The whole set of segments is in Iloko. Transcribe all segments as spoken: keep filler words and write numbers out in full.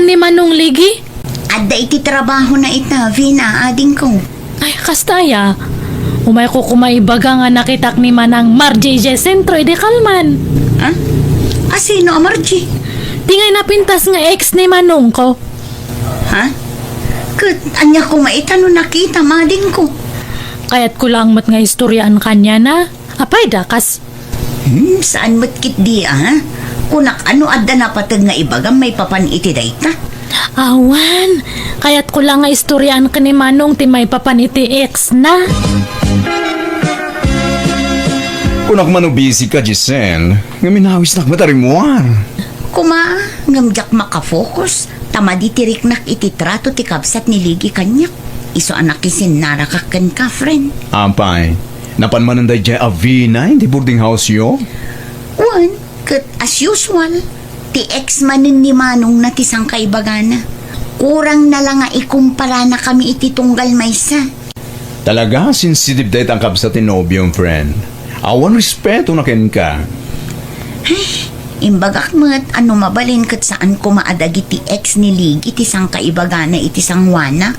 ni Manong Ligi? Adda iti trabahona ita, Vina, adingko. Ay, kasta aya. Umayko koma ibaga nga nakitak ni Manang Margie idiay sentro idi kalman. Ha? A, sino a Margie? Ti ngay napintas nga ex ni manongko. Ha? Ket ania koma ita no nakitam, adingko? Kayatko laeng met nga istoriaan kaniana. Apay da, kas Hmm, saan met ketdi, a? Kunak, no adda napateg nga ibagam maipapan iti dayta? Awan, kayatko la nga istoriaan ken ni Manong ti maipapan iti ex na. Kunak man no busy ka, Giselle, nga minawisnak met a rimmuar. Koma, ngem diak makafocus, ta madi ti riknak iti trato ti kabsat ni Ligi kaniak. Isu a nakisinnarakak kenka, friend. Apay, napan manen daydiay a Vina iti boarding house-yo? Wen, ket as usual, ti ex manen ni manongna ti sangkaibagana. Kurangna la nga ikumparana kami iti tunggal maysa. Talaga, sensitive dayta a kabsat ti nobiom, friend. Awan respetona kenka. Ay, imbagak met a no mabalin ket saan koma a dagiti ex ni Ligi ti sangkaibagana iti sangoanak.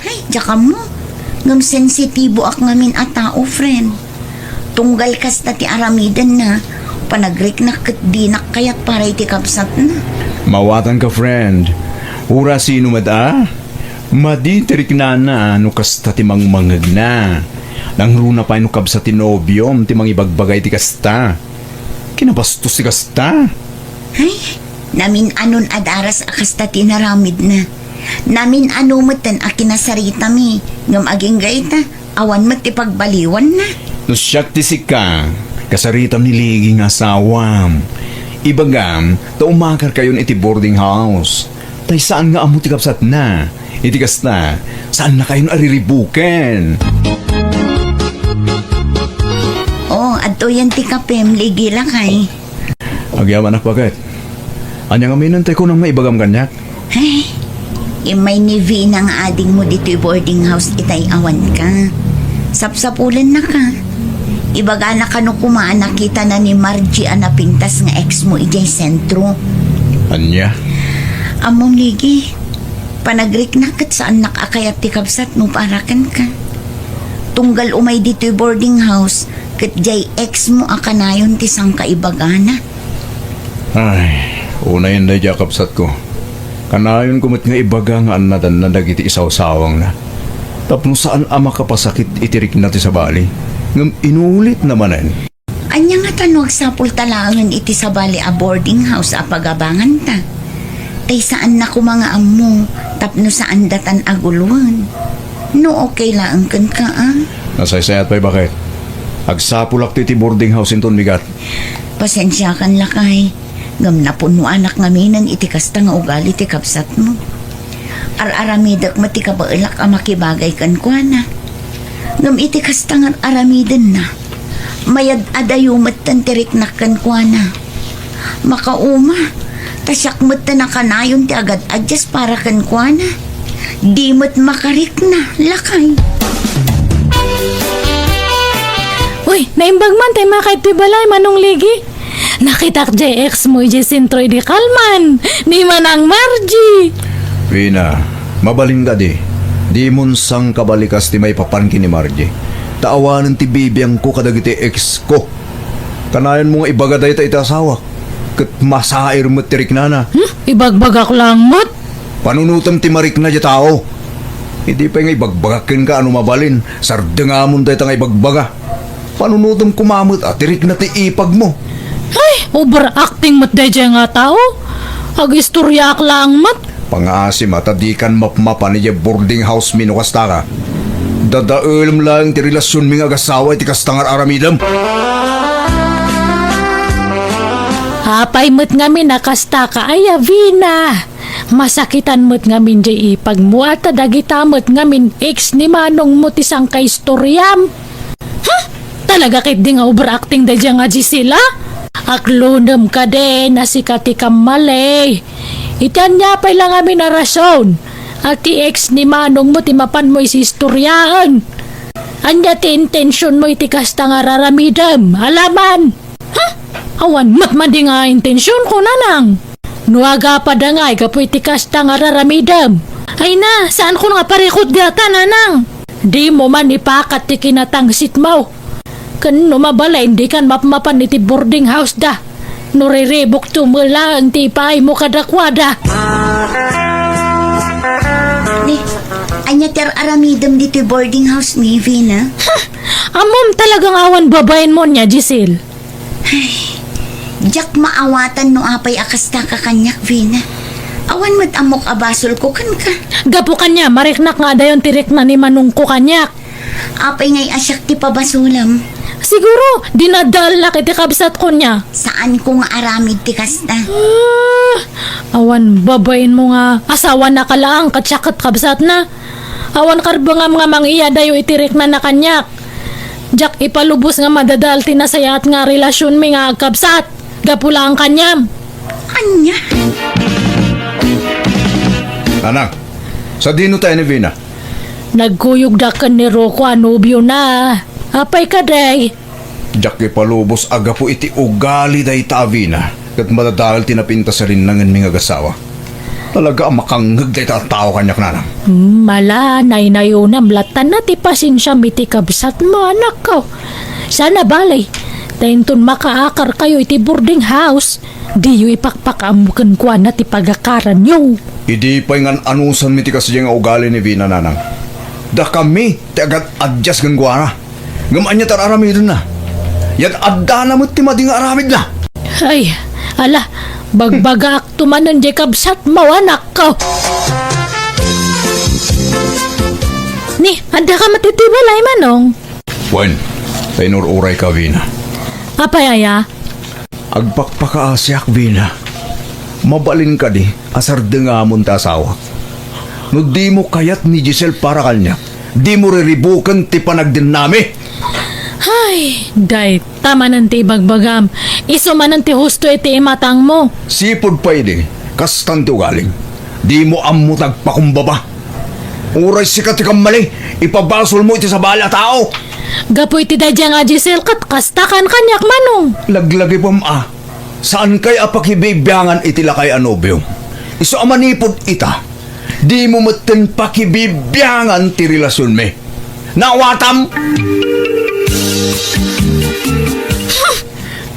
Ay, diak ammo. Ngem sensitiboak ngamin a tao, friend. Tunggal kasta ti aramidenna, panagriknak ket dinak kayat para iti kabsatna. Mawatanka, friend. Uray sino met a, madi ti riknana no kasta ti mangmangegna. Nangruna pay no kabsat ti nobiom ti mangibagbaga iti kasta. Kinabastos ti kasta. Ay, namin-anon a daras a kasta ti inaramidna. Namin-ano metten a kinasaritami, ngem agingga ita, awan met ti pagbaliwanna. No siak ti sika, kasaritam ni Ligi nga asawam. Ibagam, ta umakarkayon iti boarding house. Tay saan nga ammo ti kabsatna. Iti kasta, saannakayon a riribuken. Oh, adtoyen ti kapem, Ligi, lakay. Agyamanak, baket. Ania ngamin tay kunam nga ibagam kaniak? Ay, immay ni Vina nga adingmo ditoy boarding house itay awanka. Sapsapulennaka. Ibagana kano koma a nakitana ni Margie a napintas nga ex mo idiay sentro. Ania? Ammom, Ligi, panagriknak ket saannak a kayat ti kabsatmo para kenka. Tunggal umay ditoy boarding house, ket diay ex mo a kanayon ti sangkaibagana. Ay, unayen daydiay a kabsatko. Kanayonko met nga ibaga nga annadanna dagiti isawsawangna. Tapno saan a makapasakit iti rikna ti sabali, ngem inulitna manen. Ania ngata no agsapulta laengen iti sabali a boarding house a pagabanganta? Tay saanna koma nga ammo tapno saandatan a guloen. No okay laeng kenka, a? Nasaysayat pay, baket. Agsapulakto iti boarding house inton bigat. Pasensiakan, lakay, ngem napunnoanak ngaminen iti kasta nga ugali ti kabsatmo. Ar-aramidek met ti kabaelak a makibagay kenkuana. Ngem iti kasta nga ar-aramidenna, mayad-adayo metten ti riknak kenkuana. Makauma, ta siak metten a kanayon ti agad-addas para kenkuana. Di met makarikna, lakay. Uy, naimbag man tay makaittoy balay, Manong Ligi. Nakitak diay ex mo idiay sentro idi kalman, ni Manang Margie. Vina, mabalin kadi. Dimon sangkabalikas ti maipapan ken ni Margie. Ta awanen ti bibiangko kadagiti ex ko. Kanayon mo nga ibaga dayta iti asawak, ket masair met ti riknana. Hmm? Ibagbagak lang met. Panunotem ti marikna diay tao. Idi pay nga ibagbagak kenka a no mabalin, sardengamon dayta nga ibagbaga. Panunotem koma met a ti rikna ti ipagmo. Ay, overacting met daydiay nga tao. Agistoriaak lang met. Pangaasim a ta dikan mapmapan idiay boarding house mi no kastaka. Dadaelem laeng ti relasionmi nga agasawa iti kasta nga ar-aramidem. Apay met ngamin a kastaka, aya, Vina? Masakitan met ngamin diay ipagmo a ta dagita met ngamin ex ni manongmo ti sangkaistoriam. Ha? Talaga ketdi nga overacting daydiay nga Gisela? Aklonem kadi a sika ti kammali. Iti ania pay la ngamin a rason a ti ex ni manongmo ti mapanmo isistoriaen? Ania ti intensionmo iti kasta nga ar-aramidem? Alaman! Ha? Awan met madi nga intensionko, Nanang. No agapada ngay gapu iti kasta nga raramidem. Ay na, saankon nga parikut dayta, nanang. Dimo man ipakat ti kinatangsitmo. Ken no mabalin, dikan mapmapan iti boarding house da. No riribukto met laeng ti ipaaymo kadakuada. Ni, ania ti ar-aramidem ditoy boarding house mi, Vina? Ha! Ammom talaga nga awan babaenmo nia, Giselle. Ay, diak maawatan no apay a kasta ka kaniak, Vina. Awan met ammok a basolko kenka. Gapu kaniam, mariknak nga adayon ti rikna ni manongko kaniak. Apay ngay a siak ti pabasolem? Siguro, dinadaalnak iti kabsatko nia. Saanko nga aramid ti kasta. Ah, awan babaenmo nga asawanaka laeng ket siak ket kabsatna. Awan karbengam nga mangiadayo iti riknana kaniak. Diak ipalubos nga madadael ti nasayaat nga relasionmi nga agkabsat. Gapu laeng kaniam. Ania? Nanang, sadino tayo ni Vina? Nagkuyogda ken ni Rocco a nobiona. Apay kadi? Diak ipalubos a gapu iti ugali dayta a Vina, ket madadael ti napintas a rinnangenmi nga agasawa. Talaga a makangngeg dayta a tao kaniak, nanang. Hmm, ala, naynayonam latta ti pasensiam iti kabsatmo, anakko. Saan a bale, ta inton makaakarkayo iti boarding house, diyo ipakpakaammo kenkuana ti pagakaranyo. Idi pay ngan-anusanmi ti kasdiay nga ugali ni Vina, nanang. Dakami ti agad-adjust kenkuana. Ngem ania ti ar-aramidenna? Yad-addana met ti madi nga aramidna. Ay, ala, bagbagaakto manen diay kabsatmo, anakko. Ni, addaka met iti balay, Manong? Wen, ta inur-urayka, Vina. Apay aya? Agpakpakaasiak, Vina. Mabalin kadi a sardengamon ti asawak? No dimo kayat ni Giselle para kaniak, dimo riribuken ti panagdennami. Ay, dayta manen ti ibagbagam. Isu manen ti husto iti imatangmo. Sipud pay idi, kastan ti ugalim. Dimo ammo ti agpakumbaba. Uray sika ti kammali, ipabasolmo iti sabali a tao. Gapu iti daydiay nga Giselle ket kasta kan kaniak, Manong. Laglagipem a, saankay a pakibibiangan iti lakay a nobiom. Isu a manipud ita, dimo metten pakibibiangan ti relasionmi. Naawatam?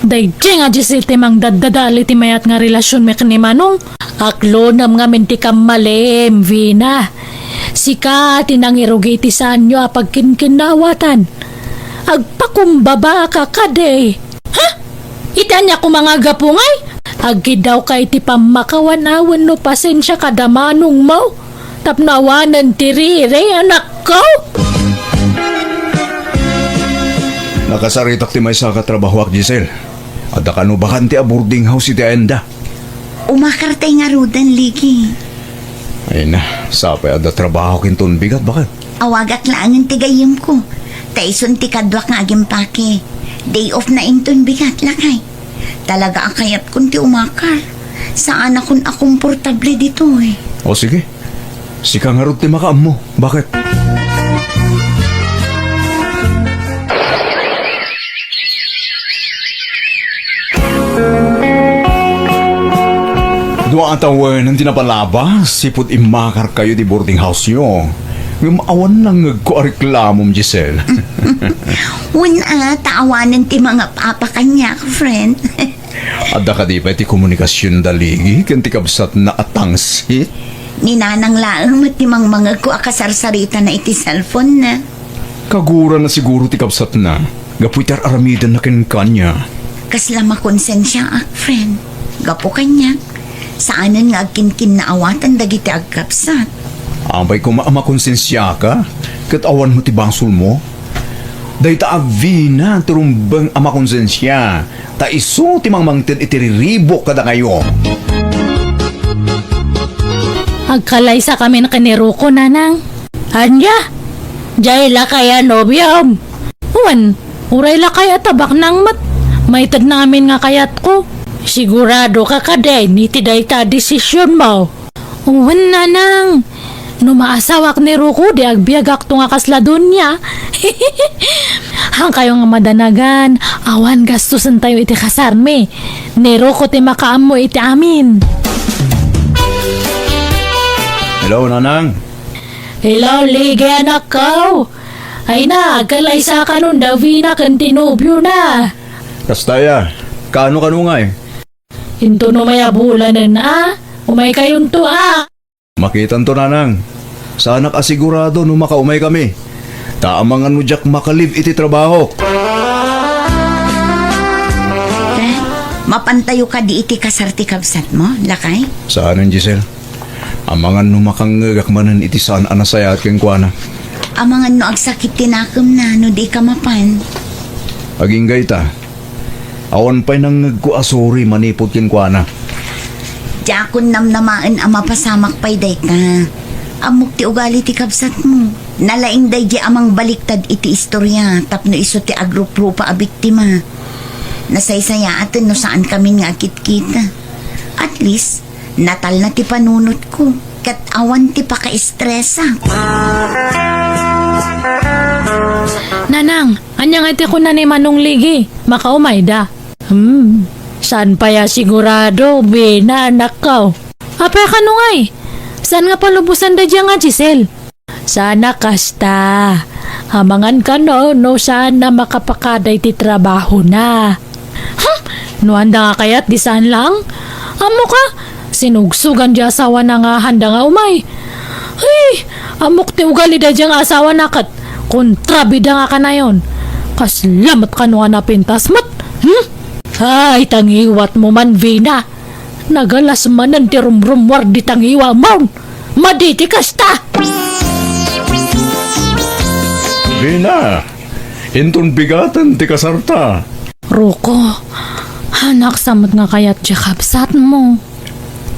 Daydiay nga Giselle ti mangdaddadael iti mayat nga relasionmi ken ni Manong. Aklonem ngamin ti kammalim, Vina. Sika ti nangirugi iti saanyo a pagkinkinnaawatan. Agpakumbabaka kadi. Ha? Iti ania koma nga gapu ngay? Aggidawka iti pammakawan wenno pasensia kada manongmo tapno awanen ti riri, anakko? Nakasaritak ti maysa a katrabahoak, Giselle. Adda kano bakante a boarding house iti ayanda. Umakartay ngaruden, Ligi. Ay na, sapay adda trabaho ken tunbigat, baket. Awagak laengen ti gayyemko. Ta isun ti kaduak nga agimpake. Day off na inton bigat, lakay. Talaga a kayatkon ti umakar. Saanakon a komportable ditoy. O sige. Sika ngarud ti makaammo. Baket? Dua a tawen ti napalabas, sipud immakarkayo ti boarding house-yo. Ngem awan nangngegko a reklamom, Giselle. Wen a, ta awanen ti mangap-apa kaniak, friend. Adda kadi pay ti komunikasion da Ligi ken ti kabsatna a tangsit? Ni Nanang laeng met ti mangmangegko a kasarsaritana iti cellphone-na. Kagurana siguro ti kabsatna, gapu iti ar-aramidenna kenkana. Kasla makonsensiaak, friend. Gapu kaniak, saanen nga agkinkinnaawatan dagiti agkabsat. Apay koma a makonsensiaka, ket awan met ti basolmo? Dayta a Vina ti rumbeng a makonsensia, ta isu ti mangmangted iti riribuk kadakayo. Agkalaysakamin ken ni Rocco, Nanang. Ania? Diay lakay a nobiom? Wen, uray lakay a tabaknang met. Maitedna amin nga kayatko. Siguradoka kadi iti dayta a desisionmo? Wen, Nanang. No maasawak ni Rocco, di agbiagakto nga kasla donia. Haankayo nga madanagan, awan gastusentayo iti kasarmi. Ni Rocco ti makaammo iti amin. Hello, Nanang. Hello, Ligi, anakko. Ay na, agkalaysaka no da Vina ken ti nobiona. Kasta aya, kaano kano ngay? Intono may a bulanen a, umaykayonto a. Makitanto, Nanang. Saanak a sigurado no makaumaykami. Ta amangan no diak maka-leave iti trabahok. Mapantayo kadi iti kasar ti kabsatmo, lakay? Saanen, Giselle. Amangan no makangngegak manen iti saan a nasayaat kenkuana. Amangan no agsakit ti nakemna no dika mapan. Agingga ita. Awan pay nangngegko a sorry manipud kenkuana. Diakon namnamaen a mapasamak pay dayta. Ammok ti ugali ti kabsatmo. Nalaing daydi a mangbaliktad iti istoria tapno isu ti agruprupa a biktima. Nasaysayaaten no saankamin nga agkitkita. At least, natalna ti panunotko, ket awan ti pakaestresak. Nanang, ania nga iti kuna ni Manong Ligi? Makaumayda. Hmm, saan pay a sigurado, Vina, anakko. Apay a kano ngay? Saan nga palubosan daydiay nga Giselle? Saan a kasta. Amangan kano no saan a makapakada iti trabahona. Hmm, no haanda nga kayat, di saan lang. Ammok a, sinugsogan di asawana nga haanda nga umay. Ay, ammok ti ugali daydiay nga asawana ket kontrabida nga kanayon. Kasla met kano nga napintas met. Hmm? Ay, tangiwatmo man, Vina. Nagalas manen ti rumrummuar di tangiwamon. Madi ti kasta! Vina, inton bigaten ti kasarta. Rocco, anak, saan met nga kayat diay kabsatmo?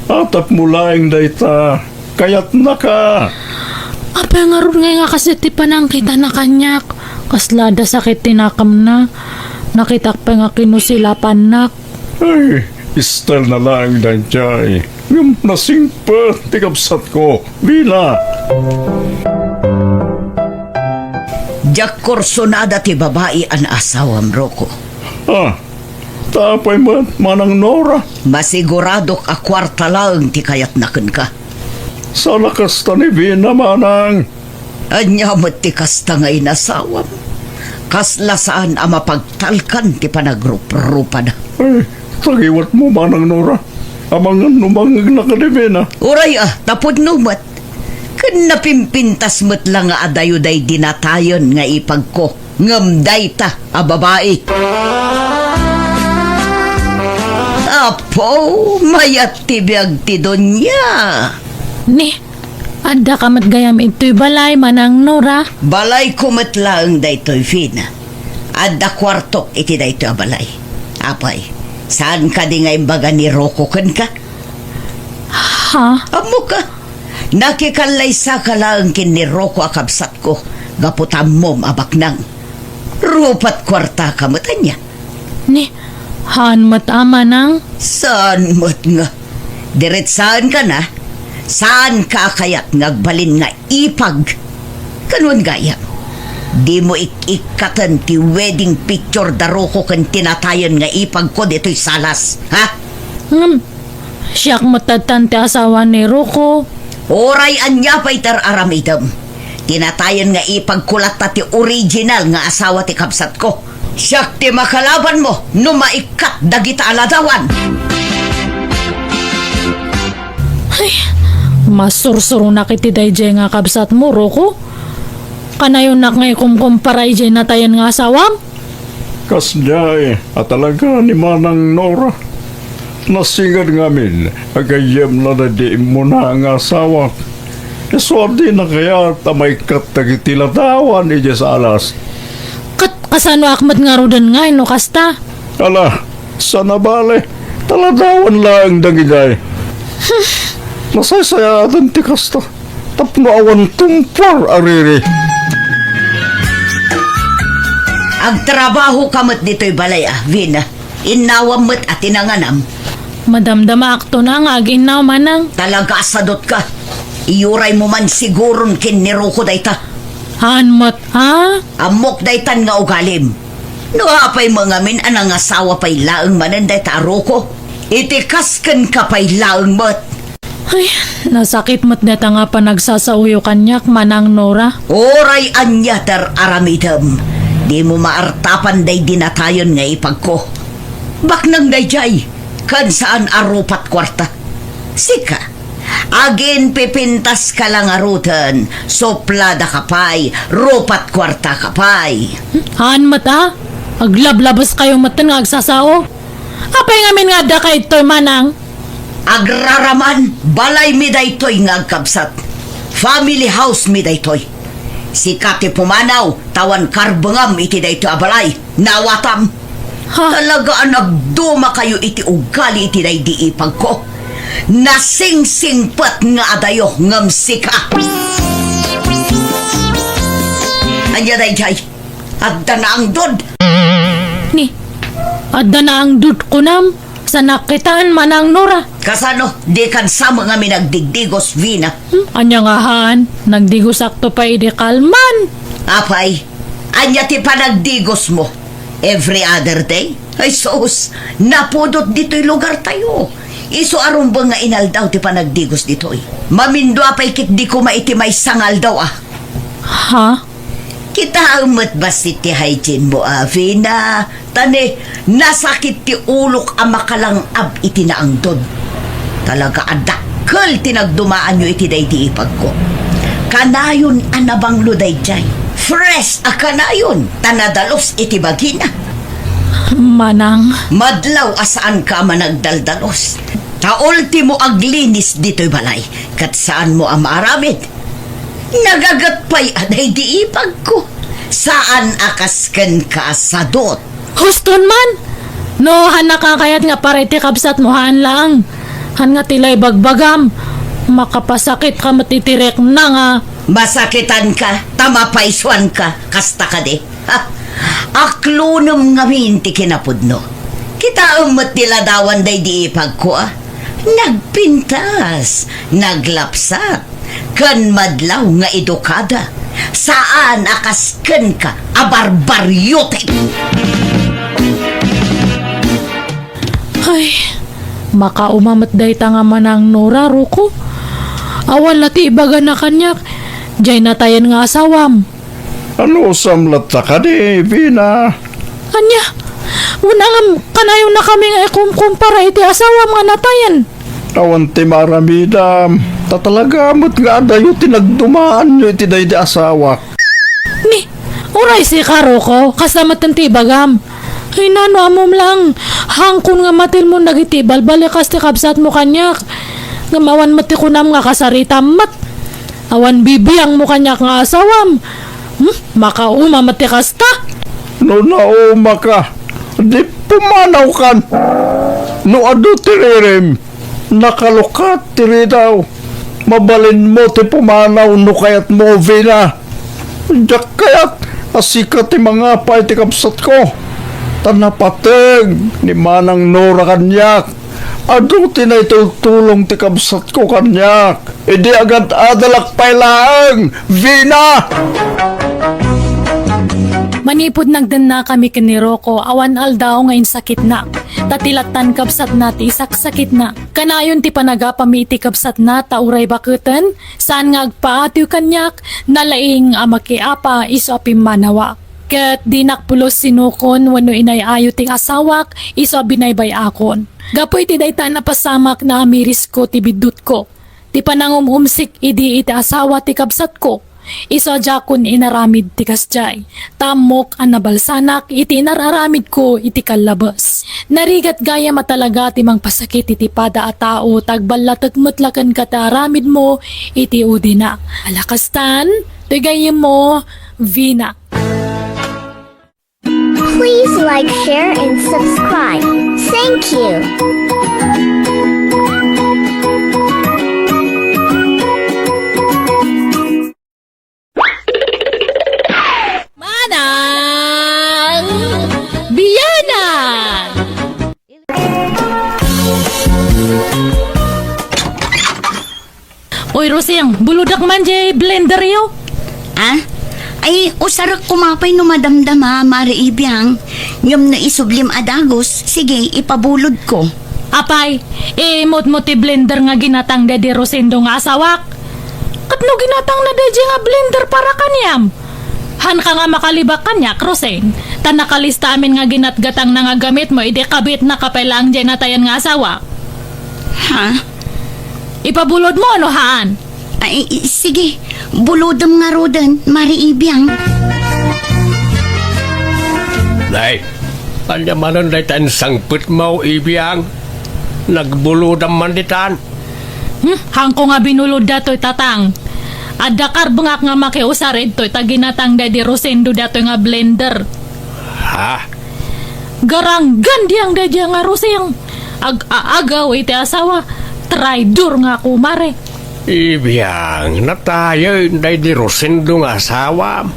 Tapno laeng dayta, kayatnaka. Apay ngarud ngay nga kaset ti panangkitana kaniak? Kasla adda sakit ti nakemna. Nakitak pay nga kinusilapannak. Ay, style na laeng daydiay. Ngem nasingpet ti kabsatko, Vina. Diak kursonada ti babai a naasawam, Rocco. Ah, ta apay met, Manang Nora? Masiguradok a kuarta laeng ti kayatna kenka. Saan a kasta ni Vina, Manang. Ania met ti kasta nga inasawam? Kasla saan a mapagtalkan ti panagruprupada. Ay, tangiwatmo, Manang Nora. Amangan no mangngegna kadi Vina. Uray a, tapudno met. Ken napimpintas met la nga adayo daydi natayen nga ipagko. Ngem dayta a babai. Apo, mayat ti biag ti dunia. Ni, addaka met gayam itoy balay, Manang Nora? Balayko met laeng daytoy, Vina. Adda kuartok iti daytoy a balay. Apay, saan kadi nga imbaga ni Rocco kenka? Ha? Ammoka, nakikallaysaka laeng ken ni Rocco a kabsatko gapu ta ammom a baknang. Rupat kuartaka met ania? Ni, haan met a, Manang? Saan met nga? Diretsaenka na, saanka a kayat nga agbalin nga ipag? Kanuan gayam, dimo ik-ikkaten ti wedding picture da Rocco ken ti natayen nga ipagko ditoy salas, ha? Ngem, siak met tattan ti asawa ni Rocco. Uray ania pay ti ar-aramidem, ti natayen nga ipagko latta ti original nga asawa ti kabsatko. Siak ti makalabanmo no maikkat dagita a ladawan. Ay, masursuronak iti daydiay nga kabsatmo, Rocco. Kanayonnak nga ikumkumpara idiay natayen nga asawam? Kasdiay a talaga ni Manang Nora. Nasinged ngamin a gayyemna daydi immuna nga asawak. Isu a dina kayat a maikkat dagiti ladawan idiay salas. Ket kasanoak met ngaruden ngay no kasta? Ala, saan a bale, ta ladawan laeng dagidiay. Nasaysayaaten ti kasta. Tapno awan tumpuar a riri. Agtrabahoka met ditoy balay a, Vina. Innawam met a ti nanganam. Madamdamaakton a nga ag-innaw, Manang. Talaga a sadutka. Iyuraymo man siguron ken ni Rocco dayta. Haan met, ha? Ammok daytan nga ugalim. No apay met ngamin a nangasawa pay laeng manen dayta a Rocco, iti kas kenka pay laeng met. Ay, nasakit met dayta nga panagsasaoyo kaniak, Manang Nora. Uray ania ti ar-aramidem, dimo maartapan daydi natayen nga ipagko. Baknang daydiay, ken saan a rupat kuarta. Sika, aginpipintaska la ngaruden, supladaka pay, rupat kuartaka pay. Haan met a, aglablabeskayo metten nga agsasao. Apay ngamin nga adda kaytoy, Manang? Agraraman, balaymi daytoy nga agkabsat. Family house mi daytoy. Sika ti pumanaw, ta awan karbengam iti daytoy a balay. Naawatam. Ha? Talaga a nagdumakayo iti ugali iti daydi ipagko. Nasingsingpet nga adayo ngem sika. Ania daydiay? Adda naangdod. Ni, adda naangdod kunam? Sanak kitan, Manang Nora. Kasano? Dikan sa mga minagdigdigos, Vina. Hmm? Ania nga haan? Nagdigosakto pay idi kalman. Apay, ania ti panagdigosmo? Every other day? Ay sus, napudot ditoy lugartayo. Isu a rumbeng nga inaldaw ti panagdigos ditoy. Mamindua pay ketdi koma iti maysa nga aldaw a. Ha? Kitaem met bassit ti hygiene mo, a, Vina. Ta ni, nasakit ti ulok a makalang-ab iti naangdod. Talaga a dakkel ti nagdumaanyo iti daydi ipagko. Kanayon a nabanglo daydiay. Fresh a kanayon ta nadalus iti bagina. Manang. Madlaw a saanka a managdaldalus. Ta ultimo aglinis ditoy balay, ket saanmo a maaramid. Nagaget pay a daydi ipagko. Saan a kas kenka a sadut. Huston man! No, haan a kakayat nga para iti kabsatmo, haan laeng. Haan nga ti lay bagbagam. Makapasakitka met iti rikna nga. Masakitanka, ta mapaysuanka, kasta kadi. Ha? Aklonem ngamin ti kinapudno. Kitaem met ti ladawan daydi ipagko a. Nagpintas, naglapsat, ken madlaw nga edukada. Saan a kas kenka a barbariotek. Ay, makauma met dayta nga Manang Nora, ruko. Awan la ti ibagana kaniak, diay natayen nga asawam. Anusam latta kadi, Vina? Ania? Una ngem, kanayonakami nga ikumkumpara iti asawam nga natayen. Awan ti maaramidam. Ta talaga met nga adayo ti nagdumaanyo iti daydi asawak. Ni, uray sika, ruko, kasta metten ti ibagam. Ay, nano, ammom lang, hangkon nga matilmon dagiti balbalikas ti kabsatmo kaniak. Ngem awan met ti kunam nga kasaritam met. Awan bibiangmo kaniak nga asawam. Hmm? Makauma met ti kasta. No naumaka, di pumanawkan. No adu ti ririm, nakalukat ti ridaw. Mabalinmo ti pumanaw no kayatmo, Vina. Diak kayat a sika ti mangapa iti kabsatko. Ta napateg ni Manang Nora kaniak. Adu ti naitultulong ti kabsatko kaniak. Idi agad-adalak pay laeng, Vina! Manipud nagdennakami ken ni Rocco, awan aldaw nga insakitnak. Ta ti lattan kabsatna ti isaksakitnak. Kanayon ti panagapami iti kabsatna ta uray baketen, saan nga agpaatiw kaniak, nalaing a makiapa isu a pimmanawak. Ket dinak pulos sinukon wenno inay-ayo ti asawak isu a binaybay-akon. Gapu iti dayta a napasamak, naamirisko ti biddutko. Ti panangum-umsik idi iti asawa ti kabsatko, isu a diakon inaramid ti kasdiay. Ta ammok a nabalsanak iti inar-aramidko iti kallabes. Narigat gayam a talaga ti mangpasakit iti pada a tao ta agballatek met la kenka ti aramidmo iti udina. Ala kastan, toy gayyemmo, Vina. Please like, share, and subscribe. Thank you. Manang Bianang! Oy, Rosing, buludak man jay blenderyo. Ah? Ay, usarek koma pay no madamdama, Mare Ibiang. Ngem no isublim a dagus, sige, ipabulodko. Apay, iimutmo ti blender nga ginatang daydi Rosendo nga asawak? Ket no ginatangna daydi nga blender para kaniam? Haanka nga makalibak kaniak, Roseng, ta nakalista amin nga ginatgatangna nga gamitmo idi kabitnaka pay laeng diay natayan nga asawa. Ha? Ipabulodmo no haan? Ay, i-, sige. Bulodem ngaruden, Mare Ibiang. Nay, ania manen dayta insangpetmo, Ibiang? Nagbulodam man ditan. Hmm, haanko nga binulod datoy, Tatang. Adda karbengak nga makiusar idtoy ta ginatang daydi Rosendo datoy nga blender. Ha? Garanggan diang daydiay nga Roseng. Ag-aagaw iti asawa. Traidor nga kumare. Ibiang, natayen daydi Rosendo nga asawam.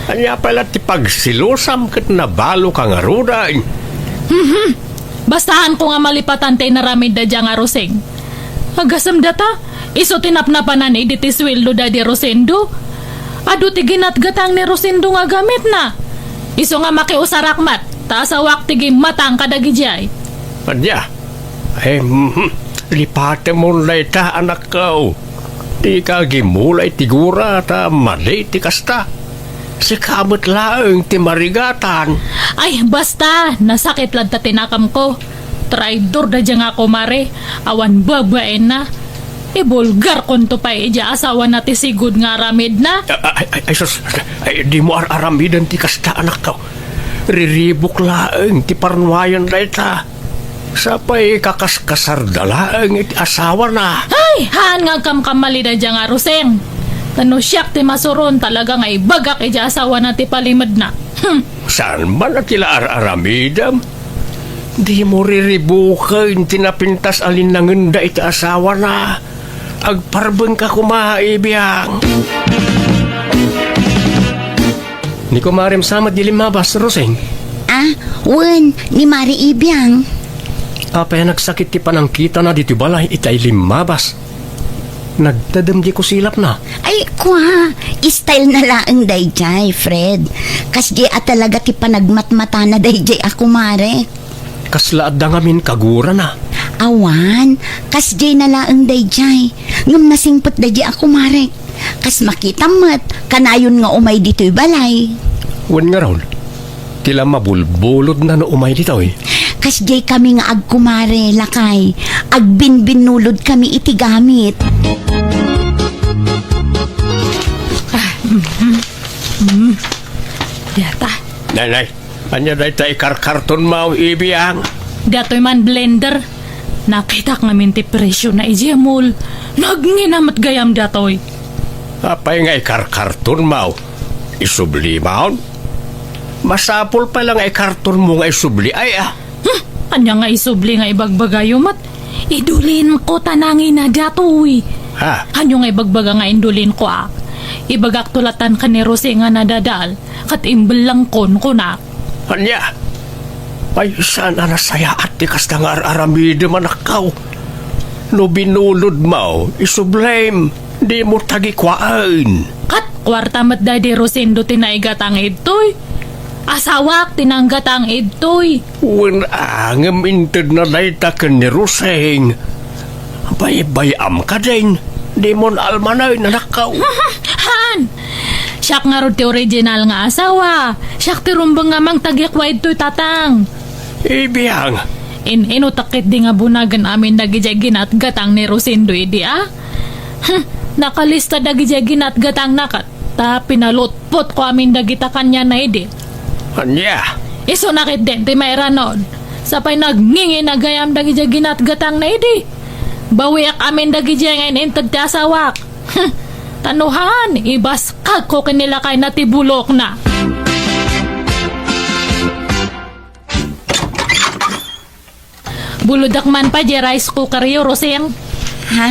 Ania pay la ti pagsilosam ket nabaloka ngaruden? Mhm. Basta haanko nga malipatan ti inaramid daydiay nga Roseng. Agasem data, isu ti napnapanan idi ti sueldo daydi Rosendo. Adu ti ginatgatang ni Rosendo nga gamitna. Isu nga makiusarak met, ta asawak ti gimmatang kadagidiay. Ania? Ay, mhm. Lipatemon dayta, anakko. Dika agimula iti gura ta madi ti kasta. Sika met laeng ti marigatan. Ay, basta, nasakit latta ti nakamko. Traidor daydiay nga kumare, awan babaenna. Ibulgarkonto pay idiay asawana ti sigud nga aramidna. Ay, ay, ay, ay, sus, ay, dimo ar-aramiden ti kasta, anakko. Riribuk laeng ti parnuayan dayta. Sapay kakaskasarda laeng iti asawana. Ay, haan nga agkamkamali daydiay nga Roseng. Ta no siak ti masuron, talaga nga ibagak idiay asawana ti palimedna. Hmm. Saan man a ti la ar-aramidem? Dimo riribuken ti napintas a linnangenda iti asawana. Agparbengka koma, Ibiang. Ni kumarem sa met di limmabas, Roseng? Ah, wen, ni Mare Ibiang. Apay a nagsakit ti panangkitana ditoy balay itay limmabas? Nagtedem di kusilapna. Ay, kua, style na laeng daydiay, Fred. Kasdiay a talaga ti panagmatmatana daydiay a kumare. Kasla adda ngamin kagurana? Awan, kasdiay na laeng daydiay. Ngem nasingpet daydiay a kumare. Kas makitam met, kanayon nga umay ditoy balay. Wen ngarud, ti la mabulbulodna no umay ditoy. Kasdiay kami nga agkumare, lakay. Agbinbinnulod kami iti gamit. Ah, mm, mm, mm. Data. Nay, nay, ania dayta ikarkartonmo, Ibiang? Datoy man blender. Nakitak ngamin ti presiona idiay mall. Nagnginam met gayam datoy. Apay nga ikarkartonmo? Isublimon? Masapul pay la nga ikartonmo nga isubli, ay, ah. Hmm, ania nga isubli nga ibagbagayo met? Idulinko ta nangina datoy. Ha? Ania nga ibagbaga nga indulinko, a? Ibagakto latan ken ni Roseng a nadadal, ket imbellengkon, kunak. Ania? Ay, saan a nasayaat ti kasta nga ar-aramidem, anakko. No binulodmo, isublim, dimo tagikuaen. Ket kuarta met daydi Rosendo ti naigatang idtoy. Asawak ti nanggatang idtoy. Wen a, ngem intedna dayta ken ni Roseng. Baybay-am kadin, dimon almanen, anakko. Haan! Siak ngarud ti original nga asawa. Siak ti rumbeng nga mangtagikua idtoy, Tatang. Ibiang. In-inutek ketdi nga bunagen amin dagidiay ginatgatang ni Rosendo idi, a? Hmm, nakalista dagidiay ginatgatangna ket ta pinalutpotko amin dagita kaniana idi. Ania? Isuna ketdin ti mairanod. Sapay nagngingina gayam dagidiay ginatgatangna idi. Bawiak amin dagidiay nga in-inted ti asawak. Hmm, ta no haan, ibaskagko ken ni lakayna ti bulokna. Bulodak man pay diay rice cooker yo, Roseng. Ha?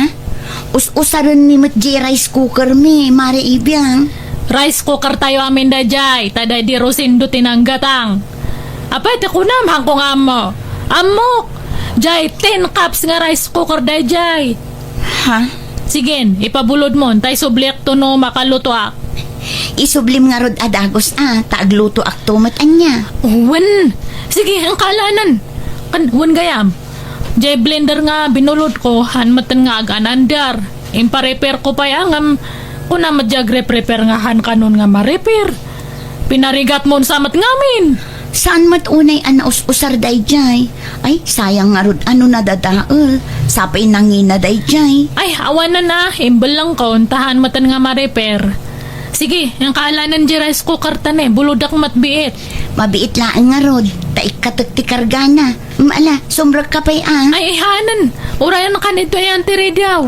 Us-usarenmi met diay rice cooker mi, Mare Ibiang. Rice cooker tayo amin daydiay, ta daydi Rosendo ti nanggatang. Apay, ti kunam, haanko nga ammo. Ammok! Diay tin cups nga rice cooker daydiay. Ha? Sige, ipabulodmo, ta isubliakto no makalutoak. Isublim ngarud a dagus a, ta aglutoakto met ania. Wen. Sige, angkalanan. Kan, wen gayam. Jay blender nga binulodko, han metten nga aganandar. Imparepairko pay a ngem, kuna met jay agreprepair nga han kanon nga marepair. Pinarigatmo sa met ngamin. Saan met unay a naus-usar dayjay? Ay, sayang ngarud a no nadadael. Sapay nangina dayjay. Ay, awanen a, imbellengko, ta han metten nga marepair. Sige, inkalanen jay rice cooker ta ne, bulodak met biit. Mabiit laeng ngarud, ta ikkatek ti kargana. Mm, ala, sumrekka pay a. Ay, hanen. Urayan ka nito yan ti radio.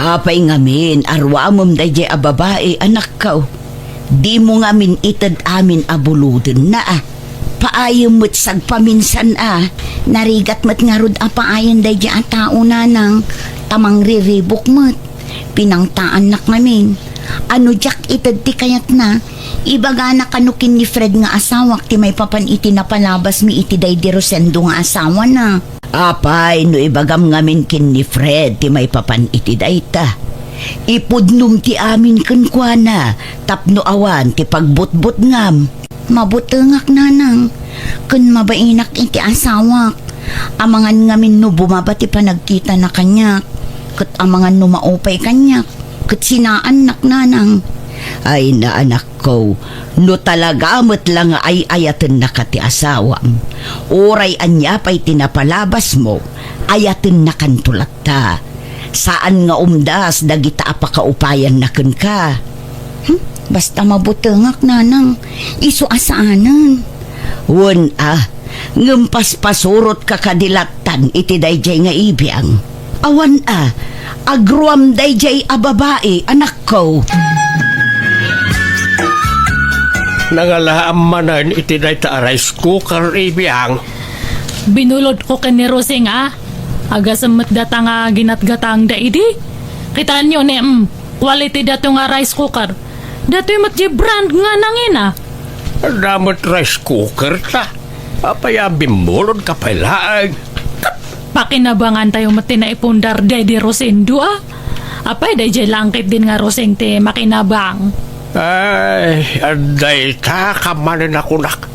Apay ngamin, aruamem dayjay a babai, anakko. Dimo ngamin ited amin a bulodenna a. Paayem met sagpaminsan a. Narigat met ngarud a paayen dayjay a tao, nanang, ta mangriribuk met. Pinangtaannak ngamin. Ano diak ited ti kayatna? Ibagana kano ken ni Fred nga asawak ti maipapan iti napalabasmi iti daydi Rosendo nga asawana. Apay no ibagam ngamin ken ni Fred ti maipapan iti dayta? Ipudnom ti amin kenkuana tapno awan ti pagbutbutngam. Mabutengak, nanang, ken mabainak iti asawak. Amangan ngamin no bumaba ti panagkitana kaniak, ket amangan no maupay kaniak, ket sinaannak, nanang. Ay, naanakko, no talaga met la nga ay-ayatennaka ti asawam, uray ania pay ti napalabasmo, ayatennakanto latta. Saan nga umdas dagita a pakaupayanna kenka. Hmm? Basta mabutengak, nanang. Isu a saanen. Wen a, ngem paspasurotka kadi lattan iti dayjay nga ibiang. Awan a, agruam dayjay a babai, anakko. Nangalaam manen iti dayta a rice cooker, ibiang. Binulodko ken ni Rosing a. Agasem met data nga ginatgatangda idi. Kitaenyo ne, mm, quality dato nga rice cooker. Datoy met jay brand nga nangina. Adda met rice cooker ta. Apay a bimmulodka pay laeng? Pakinabangantayo met ti naipundar daydi Rosendo a. Apay dayjay langkit din nga Rosing ti makinabang. Ay, adda ita ka manen a kunak.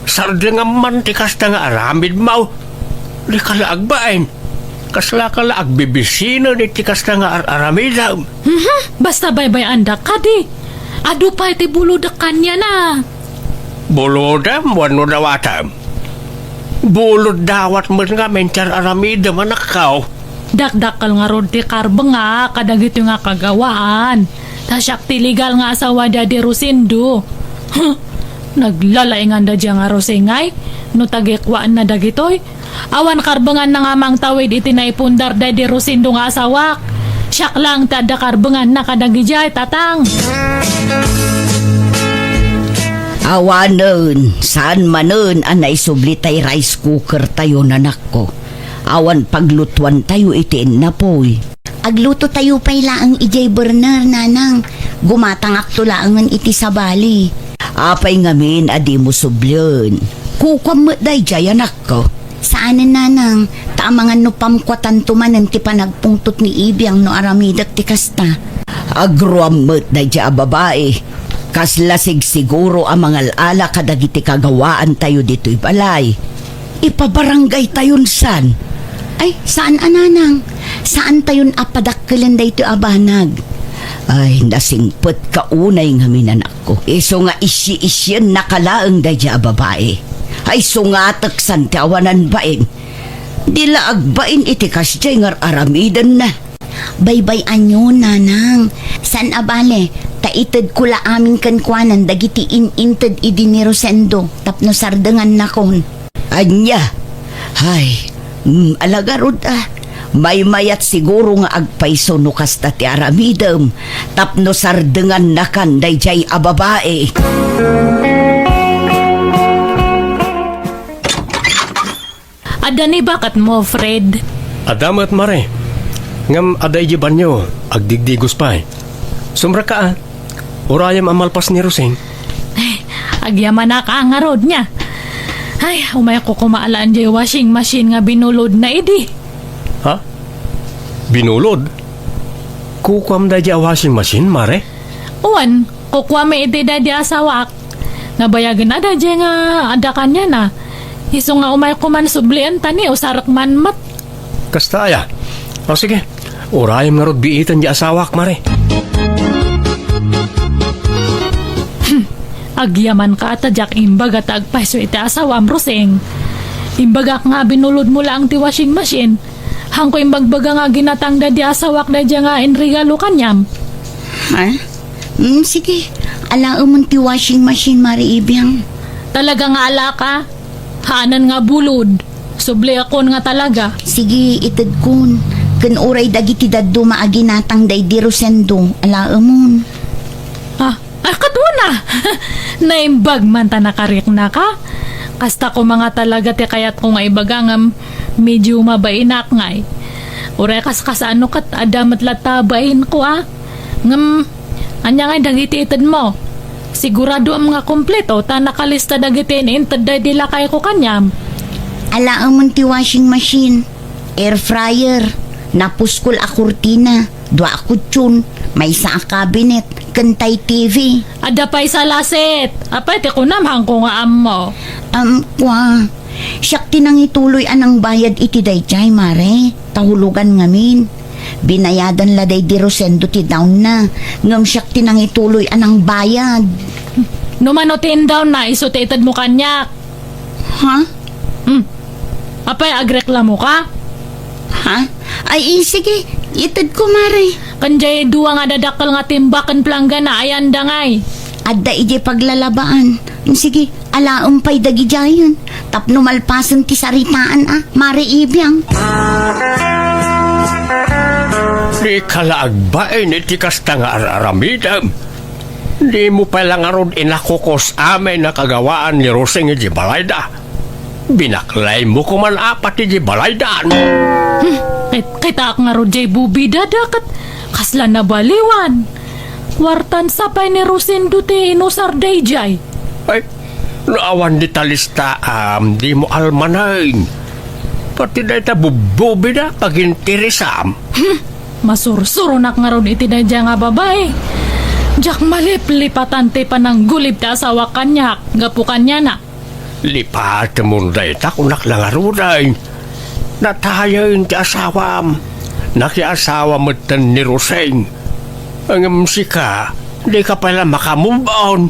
Sardengam man ti kasta nga aramidmo. Dika la agbain. Kaslaka la agbibisinen iti kasta nga ar-aramidem. Mhm, basta baybay-andak kadi. Adu pay ti bulodek kaniana. Bulodem wenno dawatem? Bulod dawat met ngamin ti ar-aramidem, anakko. Dakdakkel ngarud ti karbengak kadagitoy nga kagawaan. Ta siak ti legal nga asawa ni Daddy Rosendo. Huh! Naglalainganda dia nga Rosing ay, no tagikuaenna dagitoy. Awan karbenganna nga mangtawid iti naipundar daydi Rosendo nga asawak. Siak lang ti adda karbenganna kadagidiay, tatang. Awanen, saan manen a naisubli tay rice cooker tayo, nanakko. Awan paglutuan tayo iti innapoy. Agluto tayo pay laeng idiay burner, nanang. Gumatangakto laengen iti sabali. Apay ngamin a dimo sublien? Kukuam met daydiay, anakko. Saanen, nanang, ta amangan no pamkuatanto manen ti panagpungtot ni Ibiang no aramidek ti kasta. Agruam met daydiay a babai. Kasla sigsiguro a mangal-ala kadagiti kagawaantayo ditoy balay. Ipabarangaytayon san? Ay, saan a, nanang. Saantayon a padakkelen daytoy a banag. Ay, nasingpetka unay ngamin, anakko. Isu nga isyi-isyiennaka laeng daydiay a babai. Ay, sungatek san ti awanan bain. Di la agbain iti kasdiay nga ar-aramidenna. Baybay-anyo, nanang. Saan a bale, ta itedko la amin kenkuanan dagiti in-inted idi ni Rosendo tapno sardengannakon. Ania? Ay, mm, ala ngarud a. Maymayat siguro nga agpayso no kasta ti aramidem tapno sardengannakan daydiay a babai. Adda ni baketmo, Fred? Adda met, Mare. Ngem adda idiay banio, agdigdigos pay. Sumrekka a. Urayem a malpas ni Rosing. Ay, agyamanak a ngarud nia. Ay, umayko koma alaen diay washing machine nga binulodna idi. Ha? Binulod? Kukuam daydiay a washing machine, Mare? Wen, kukuami iti daydiay a asawak. Nabayagen a daydiay nga adda kaniana. Isu nga umayko man sublienta ni usarek man met. Kasta aya. O sige, urayem ngarud biiten ti asawak, Mare. Hmm. Agyamanka ta diak imbaga ta agpayso iti asawam, Rosing. Imbagak nga binulodmo laeng ti washing machine. Hanko imbagbaga nga ginatang daydi asawak daydiay nga inregalo kaniam. Ha? Mm, sige. Alaemon ti washing machine, Mare Ibiang. Talaga nga alaka? Haanen nga bulod. Subliakon nga talaga. Sige, itedkon. Ken uray dagiti dadduma a ginatang daydi Rosendo, alaemon. Ah, ah, ket una! Naimbag man ta nakariknaka. Kasta koma nga talaga ti kayatko nga ibaga ngem medio mabainak ngay. Uray kaskasano ket adda met latta bainko, a. Ngem, ania ngay dagiti itedmo? Siguradoem nga kompleto ta nakalista dagiti in-inted daydi lakayko kaniam. Alaemon ti washing machine, air fryer, napuskol a kurtina, dua a kutson, maysa a cabinet, ken tay T V. Adda pay salaset. Apay ti kunam, hanko nga ammo. Am, kua. Siak ti nangituloy a nangbayad iti daydiay, Mare. Ta hulogan ngamin. Binayadan la daydi Rosendo ti down na, ngem siak ti nangituloy a nangbayad. No mano ti indown na, isu ti itedmo kaniak. Ha? Hmm. Apay, agreklamoka? Ha? Ay, i-, sige, itedko, Mare. Ken diay dua nga dadakkel nga timba ken planggana, ayanda ngay? Adda idiay paglalabaan. Sige, alaem pay dagidiayen. Tapno malpasen ti saritaan, a, Mare Ibiang. Dika la agbain iti kasta nga ar-aramidem. Dimo pay la ngarud inakukos amin a kagawaan ni Rosing iti balayda. Binaklaymo koman apat iti balaydan. Hmm, kit-, kitaak ngarud diay bubidada ket kasla nabaliwan. Kuartan sa pay ni Rosendo ti inusar daydiay. Ay, no awan dita listaam, dimo almanen. Pati dayta bubbubida, paginteresam. Hmm, masursuronak ngarud iti daydiay nga babai. Diak maliplipatan ti pananggulib ti asawak kaniak, gapu kaniana. Lipatemon dayta, kunak la ngaruden. Natayen ti asawam. Nakiasawa metten ni Roseng. Ngem sika, dika pay la maka-move on.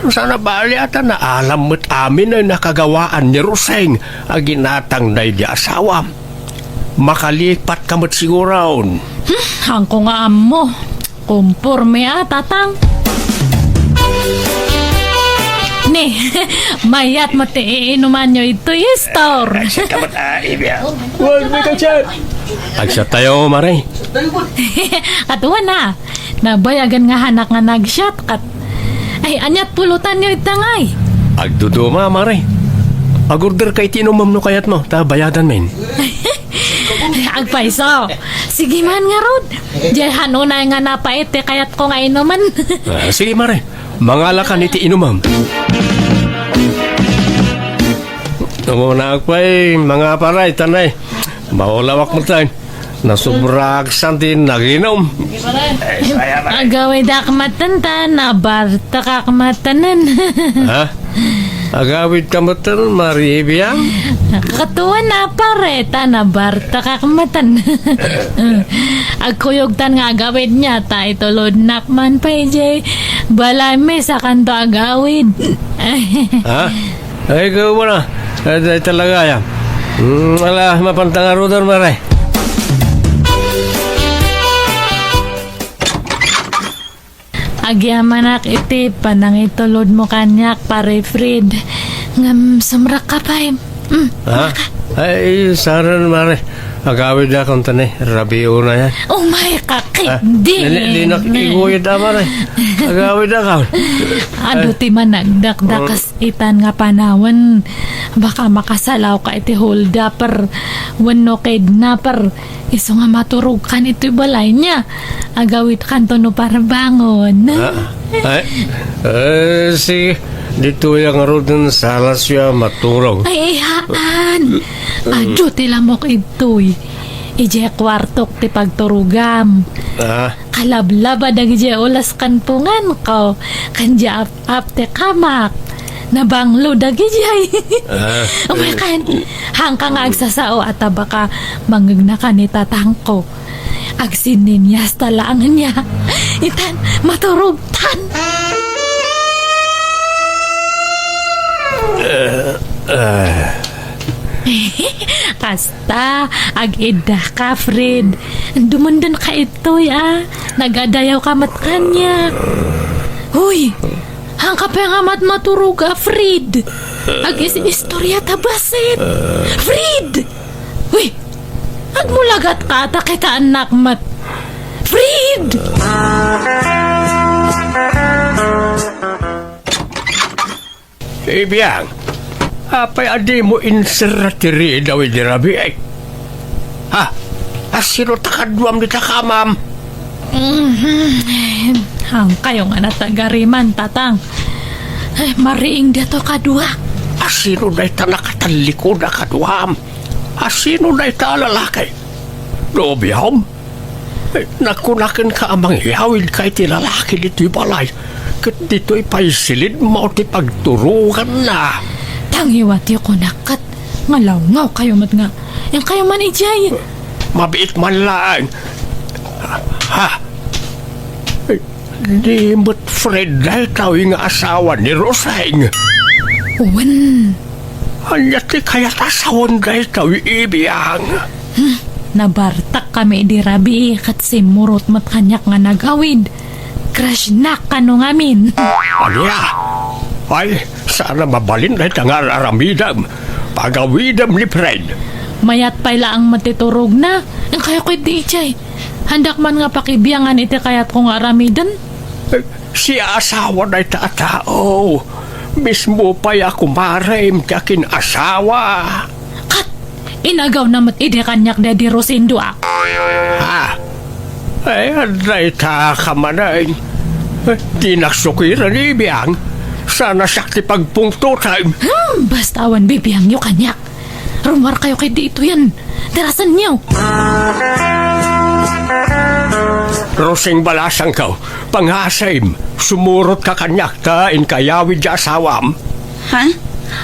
Saan a bali a ta naalam met amin a nakagawaan ni Roseng a ginatang daydi asawam. Makalipatka met siguron. Hmm, hanko nga ammo. Kumporme a, Tatang. Ni, mayat met ti iinumanyo itoy store. Ay, siya ka met, ah, Ibya. Wag, may ka-chat. Agsiat tayo, Mare. Katuan na. Nabayagan nga hanak nga nagsiat kat. Ay, aniat pulutanyo ita ngay? Agduduma, Mare. Agorder ka iti inumem no kayatmo, ta bayadan men. Agpayso. Sige man ngarud. Diay han unay nga napait ti kayatko nga inumen. Ah, sige, Mare. Mangalakan iti inumem. Umuna agpay, mga paray, tanay. Maulawak mo tayo. Nasubrak san ti naginum. Agawidak maten ta nabartakak matenen. Ha? Agawid ka maten, Mare Ibiang? Katuan na pare, ta nabartakak maten. Agkuyogtan nga agawid niya, ta itulodnak man pay jay balay mi sakanto agawid. Ha? Ay, ikaw mo na. Ay, ay, talaga, ya. Hmm, ala, mapantang arudan, Mare. Agyamanak iti panangitulod mo kaniak, Pare Fred. Ngem sumrekka pay. Hmm, Ha? Ay, saan, Mare. Agawid akon tani. Rabiuna yan. Oh my, kakit Ah, din. Dili, dinak iguyod, ah, Mare. Agawid akon. Adu ti managdakdakas itan nga panawen. Baka makasalawka iti holdaper wenno kidnaper. Isu nga maturogkan iti balay niya. Agawidkanto no parbangon. Ah, ay, eh, sige. Ditoy ang aruden salasyo a maturog. Ay, haan. Adu ti lamok idtoy. Idiay kuartok ti pagturogam. Ah. Kalablaba dagidiay ulas kan punganko. Kan diay ap-ap ti kamak. Nabanglo dagijay. Ah. Umaykan, hangka nga agsasao a tabaka mangngegna ken ni tatangko. Agsinninyas ta laeng nia. Itan, maturogtan. Ah, ah. Kasta, ag-iddaka, Fred. Dumundun ka itoy, ah. Nagadayaw ka met kaniak. Hoy, hangka pay nga met maturog a, Fred. Ag-is-istorya ta bassit. Fred! Uy! Agmulagat ka ta kitaennak met. Fred! Ibiang, apay a dimo inserra ti ridaw idi rabii? Ha? Asino ta kaduam dita kamam? Mhm. Hangkayo nga natagariman, tatang. Ay, mariing daytoy kaduak. Asino dayta nakatallikod a kaduam? Asino dayta a lalaki? Nobiom? Eh, nakunakenka a mangyawidka iti lalaki ditoy balay, ket ditoy pay silidmo ti pagturoganna. Tangiwatyo kunak ket nga lawngaw kayo met nga. Yan kayo man idiay. Mabiit man laeng. Ha? Eh, di met Fred daytoy nga asawa ni Roseng? Wen. Ania ti kayat a sawen daytoy, Ibiang? Hmm, nabartak kami idi rabii ket simmurot met kaniak nga nagawid. Crush-nak kano ngamin. Ania? Ay, saan a mabalin dayta nga ar-aramidem. Pagawidem ni Fred. Mayat pay laeng met ti turogna. Inkayo ketdi idiay. Handak man nga pakibiangan iti kayatko nga aramiden. Eh, siya asawa dayta a tao. Mismo pay a kumarem ti akin-asawa. Kat, inagawna met idi kaniak daydi Rosing dua. Ha? Ay, dayta ka manen. Eh, dinak sukiren, Ibiang. Sana siak ti pagpungtotem. Hmm, basta awan bibiangyo kaniak. Rummuar kayo ketdi itoyen. Darasenyo. Rosing balasangko, pangasim, sumurotka kaniak ta inkayawid ti asawam. Ha?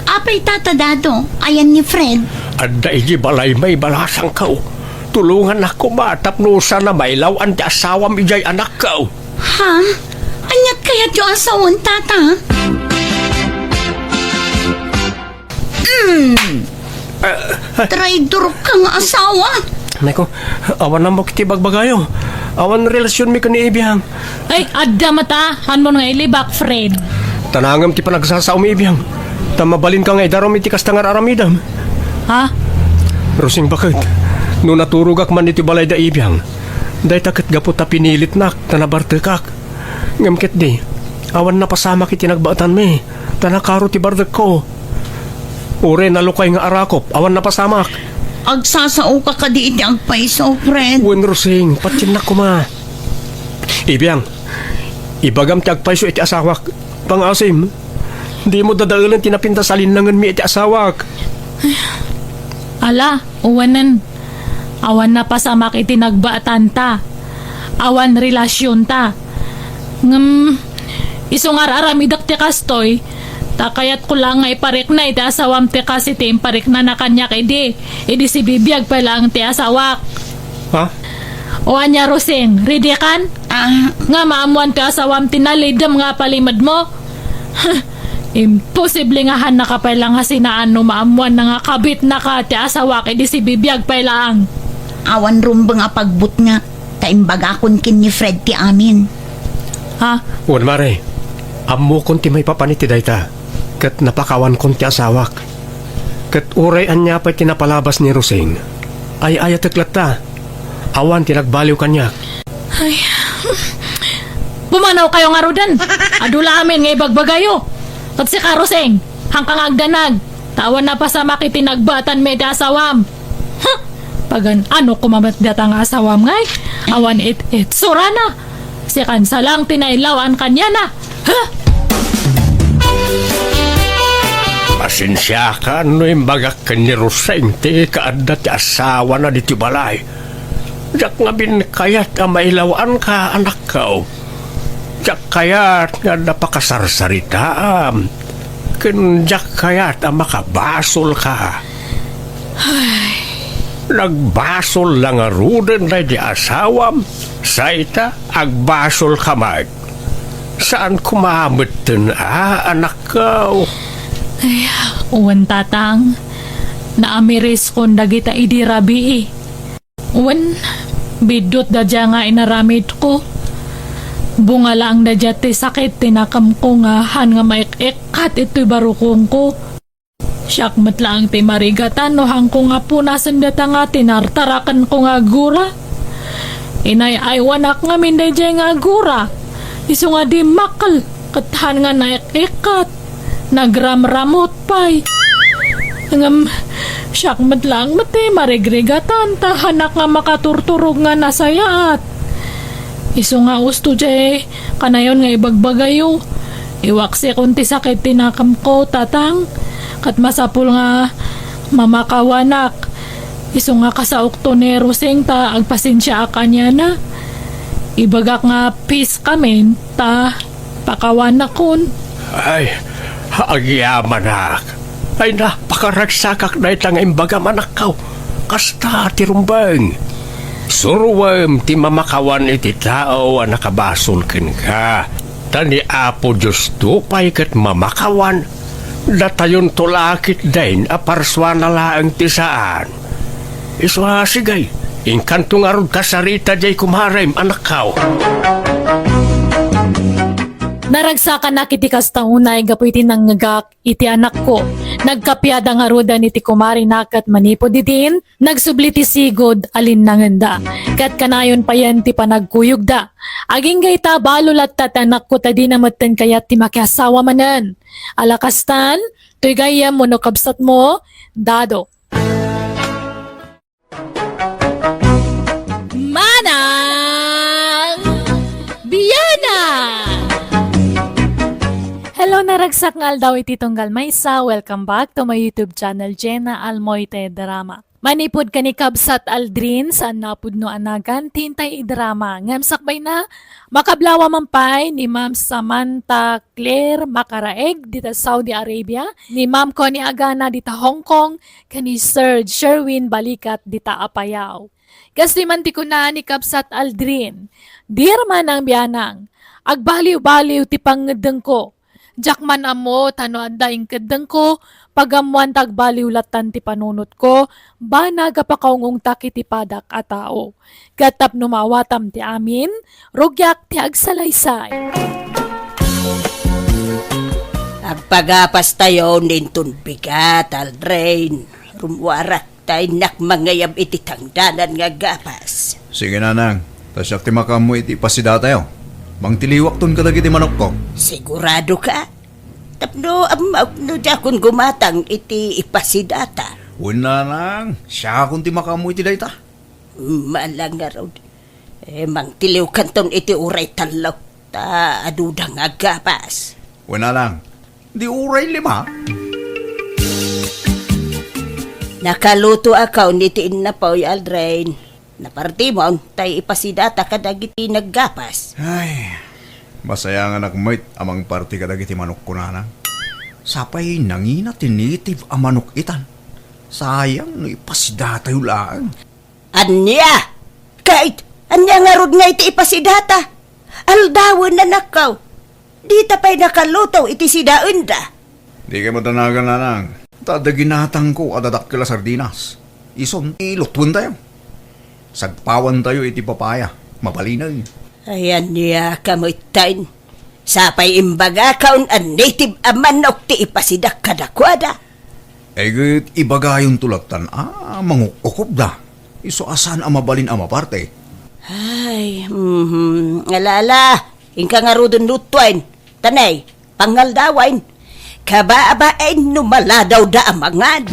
Apay, Tata Dado, ayan ni Fred? Adda iti balay may balasangko. Tulongannak koma tapno saan a mailaw-an ti asawam idiay anakko. Ha? Aniat kayatyo a sawen, Tata? Mm. Ah, ah. Traidor ka nga asawa. Nay ko, awan ammok iti bagbagayo. Awan relasionmi ken ni Ibiang. Ay, adda met a, hanmon nga ilibak, Fred. Tanangem ti panagsasaom, Ibiang. Ta mabalinka nga idarum iti kasta nga ar-aramidem. Ha? Rosing, baket, no naturogak man iti balay da Ibiang, dayta ket gapu ta pinilitnak ta nabartekak. Ngem ketdi, awan napasamak iti nagbaetanmi, ta nakaro ti bardekko. Uray nalukay nga arakop, awan napasamak. Agsasaoka kadi iti agpayso, Fred? Wen, Rosing, patiennak koma. Ibiang, ibagam ti agpayso iti asawak. Pangasim, dimo dadaelen ti napintas a linnangenmi iti asawak. Ala, uwanen. Awan napasamak iti nagbaetanta. Awan relasionta. Ngem, isu nga ar-aramidek ti kastoy, ta kayatko laeng nga iparikna iti asawam ti kas iti impariknana kaniak idi, idi sibibiag pay laeng ti asawak. Ha? O ania, Rosing, ready kan? Ah. Nga maammoan ti asawam ti nalidem nga palimedmo? Imposible nga hannaka pay la nga sinaan no maammoanna nga kabitnaka ti asawak idi sibibiag pay laeng. Awan rumbeng a pagbutngak, ta imbagakon ken ni Fred ti amin. Ha? Wen, Mare, ammokon ti maipapan iti dayta, ket napakawankon ti asawak. Ket uray ania pay ti napalabas ni Rosing, ay-ayatek latta. Awan ti nagbaliw kaniak. Ay, pumanaw kayo ngaruden. Adu la amin nga ibagbagayo. Ket sika, Rosing, hangka nga agdanag. Ta awan napasamak iti nagbaetanmi iti asawam. Huh! Pagan-ano koma met dayta nga asawam ngay? Awan it-itsurana. Sikan sa laeng ti nailaw-an kaniana. Huh! Pasensiakan no imbagak ken ni Rosing ti kaadda ti asawana ditoy balay. Diak ngamin kayat a mailaw-anka, anakko. Diak kayat nga adda pakasarsaritaam. Ken diak kayat a makabasolka. Nagbasol la ngaruden daydi asawam, sa ita, agbasolka met. Saan koma metten a, anakko? Ay, wen, Tatang. Naamiriskon dagita idi rabii. Wen, biddutda dia nga inaramidko. Bunga laeng da dia ti sakit ti nakemko nga han nga maik-ikkat itoy barukongko. Siak met laeng ti marigatan no hanko nga punasen data nga tinartarakenko nga agura. Inay-aywanak ngamin daydiay nga agura. Isu nga dimmakkel ket han nga naik-ikkat. Nagramramut pay. Ngem siak met laeng met ti marigrigatan ta hanak nga makaturturog nga nasayaat. Isu nga usto diay kanayon nga ibagbagayo. Iwaksikon ti sakit ti nakemko, Tatang, ket masapul nga mamakawanak. Isu nga kasaokto ni Rosing ta agpasensiaak kaniana. Ibagak nga piskamin ta pakawanakon. Ay, agyamanak. Ay na, pakaragsakak dayta nga imbagam, anakko. Kasta ti rumbeng. Suroem ti mamakawan iti tao a nakabasol kenka. Ta ni Apo Diosto pay ket mamakawan. Datayonto la ketdin a parsuana laeng ti saan. Isu a, sige, inkanto ngarud kasarita diay kumarem, anakko. Naragsakanak iti kasta unay gapu iti nangngegak iti anakko. Nagkapiada ngaruden iti kumarina ket manipud idin, nagsubli ti sigud a linnangenda. Ket kanayon payen ti panagkuyogda. Agingga ita, balo latta ti anakko ta dina metten kayat ti makiasawa manen. Ala kastan, toy gayyem wenno kabsatmo, Dado. Manang Biana! Hello, naragsak nga aldaw iti tunggal maysa. Welcome back to my YouTube channel, Jenna Almoite Drama. Manipud ken ni Kabsat Aldrin, saan napudno a nagan ti intay idrama. Ngem sakbayna, makablawa man pay ni Ma'am Samantha Claire Makaraeg dita Saudi Arabia, ni Ma'am Connie Agana dita Hong Kong, ken ni Sir Sherwin Balikat dita Apayao. Kastoy man ti kuna ni Kabsat Aldrin, "Dear Manang Bianang, agbaliw-baliw ti pangngeddengko. Diak man ammo ta no adda inkeddengko, pagammoan ta agbaliw lattan ti panunotko, banag a pakaung-ungtak iti padak a tao. Ket tapno maawatam ti amin, rugiak ti agsalaysay." Agpagapastayon inton bigat, Aldrin. Rummuarak ta innak mangayab iti tangdanan nga gapas. Sige, Nanang. Ta siak ti makaammo iti ipasidatayo. Mangtiliwakton kadagiti manokko. Sigurado ka? Tapno ammaok no diakon gumatang iti ipasidata. Wen, Nanang. Siakon ti makaammo iti dayta. Malangarod. Eh, mangtiliwkanton iti uray tallo, ta aduda nga gapas. Wen, Nanang. Di uray lima? Nakalutoakon iti innapoy, Aldrin. Napartimon, tay ipasidata kadagiti naggapas. Ay, masayanganak met a mangparti kadagiti manokko, Nanang. Sapay nangina ti native a manok itan. Sayang no ipasidatayo laeng. Ania? Ket ania ngarud nga iti ipasidata? Aldawen, anakko. Dita pay nakaluto iti sidaenda. Dikay madanagan, Nanang. Ta adda ginatangko a dadakkel a sardinas. Isun, ilutuentayo. Sagpawantayo iti papaya. Mabalinen. Ay, ania ka metten? Sapay imbagakon a native a manok ti ipasidak kadakuada. Ay, ket ibagayonto lattan a manguk-ukopda. Isu a saan a mabalin a maparte. Ay, mhm. Ala, ala. Inka ngaruden lutuen. Tanay, pangaldawen. Kababaen no maladawda a mangan.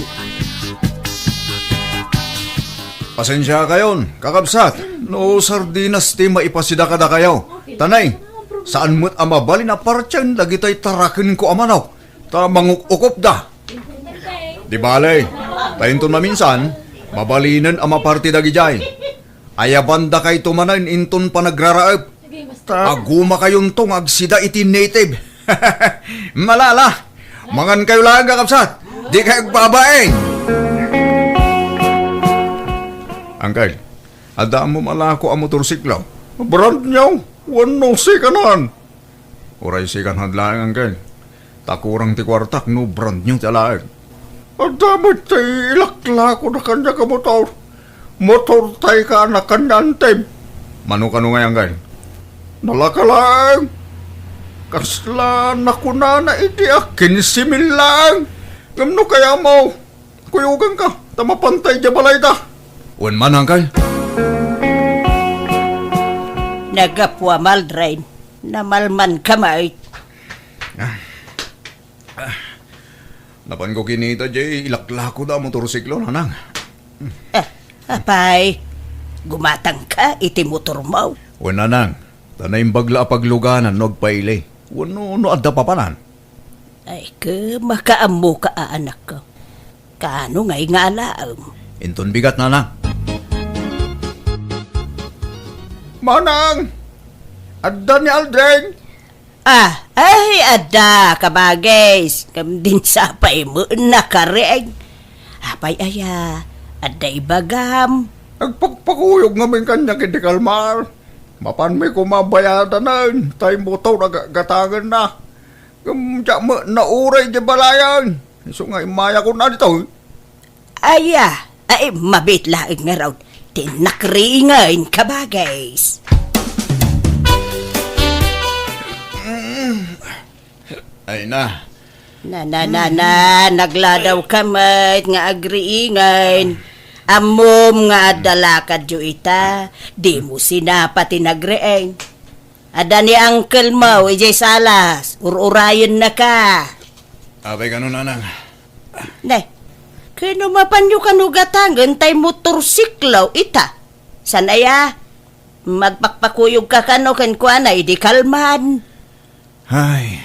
Pasensiakayon, kakabsat, no sardinas ti maipasida kadakayo. Tanay, saan met a mabalin a partien dagitoy tarakenko a manok, ta manguk-ukopda. Di bale, ta inton maminsan, mabalinen a maparti dagidiay. Ayabandakayto manen inton panagraraep. Agumakayonto nga agsida iti native. Malala, Mangan kayo laeng, kakabsat. Di kayo agbabain. Uncle, adda mo malako a motorsiklo? Brand new. Wenno second hand? Uray second hand laeng, Uncle. Ta kurang ti kuartak no brand new ti alaek. Adda met ti ilaklako na kaniak a motor. Motor tay kaanakan ni Antem. Mano kano ngay, Uncle? Nalaka laeng. Kasla nakunana idi a kinse mil laeng. Ngem no kayatmo, kuyoganka, ta mapantay diay balayda. Wen man, Uncle. Nagapuam, Aldrin. Namalmanka met. Ah. Ah. Napanko kinita diay ilaklako da a motorsiklo, Nanang. Ah, apay, gumatangka iti motormo? Wen, Nanang, ta naimbag la a pagluganan no agpaili. Wenno no adda papanan. Ay, ke, makaammoka a anakko. Kaano ngay nga alaem? Inton bigat, Nanang. Manang! Adda ni Aldrin? Ah, ay, adda, kabagis. Ngem dinsapay met nakareng. Apay aya, adda ibagam? Agpakpakuyog ngamin kaniak iti kalmar. Mapanmi koma bayadanen, tay motor a gagatangenna. Ngem diak met nauray diay balayen. Isu nga immayakon a ditoy. Aya, ay, mabit laeng ngarud ti nakriingen, kabagis. Ay na. Na, na, na, na, nagladawka met nga agriingen. Ammom nga adda lakadyo ita, dimo sinapa ti nagriing. Adda ni uncle mo, idiay salas, ur-urayennaka. Apay kano, Nanang? Ne, kano mapanyo kano gatangen tay motorsiklo ita? San aya? Magpakpakuyogka kano kenkuana idi kalman. Ay,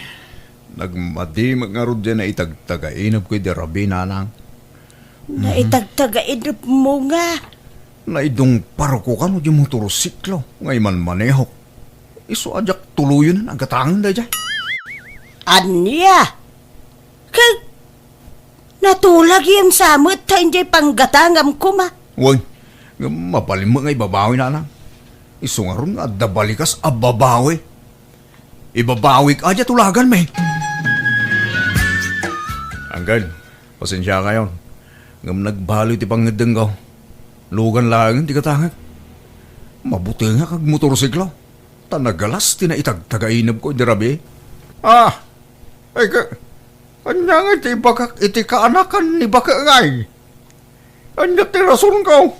nagmadi met ngarud diay naitagtagainepko idi rabii, Nanang. Naitagtagainepmo nga? Naidungparko kano diay motorsiklo nga imanmanehok. Isu a diak tuloyen a gatangen daydiay. Ania? Ket natulag yam sa met ta idiay panggatangam koma. Wen, ngem mabalin met nga ibabawi, Nanang. Isu ngarud nga adda balikas a babawi. Ibabawik a diay tulaganmi. Uncle, pasensiakayon. Ngem nagbaliw ti pangngeddengko. Lugan laengen ti gatangek. Mabutengak agmotorsiklo. Ta nagalas ti naitagtagainepko idi rabii. Ah! Ay, ka, ania ngay ti ibagak iti kaanakan ni Bake ngay? Ania ti rasonko?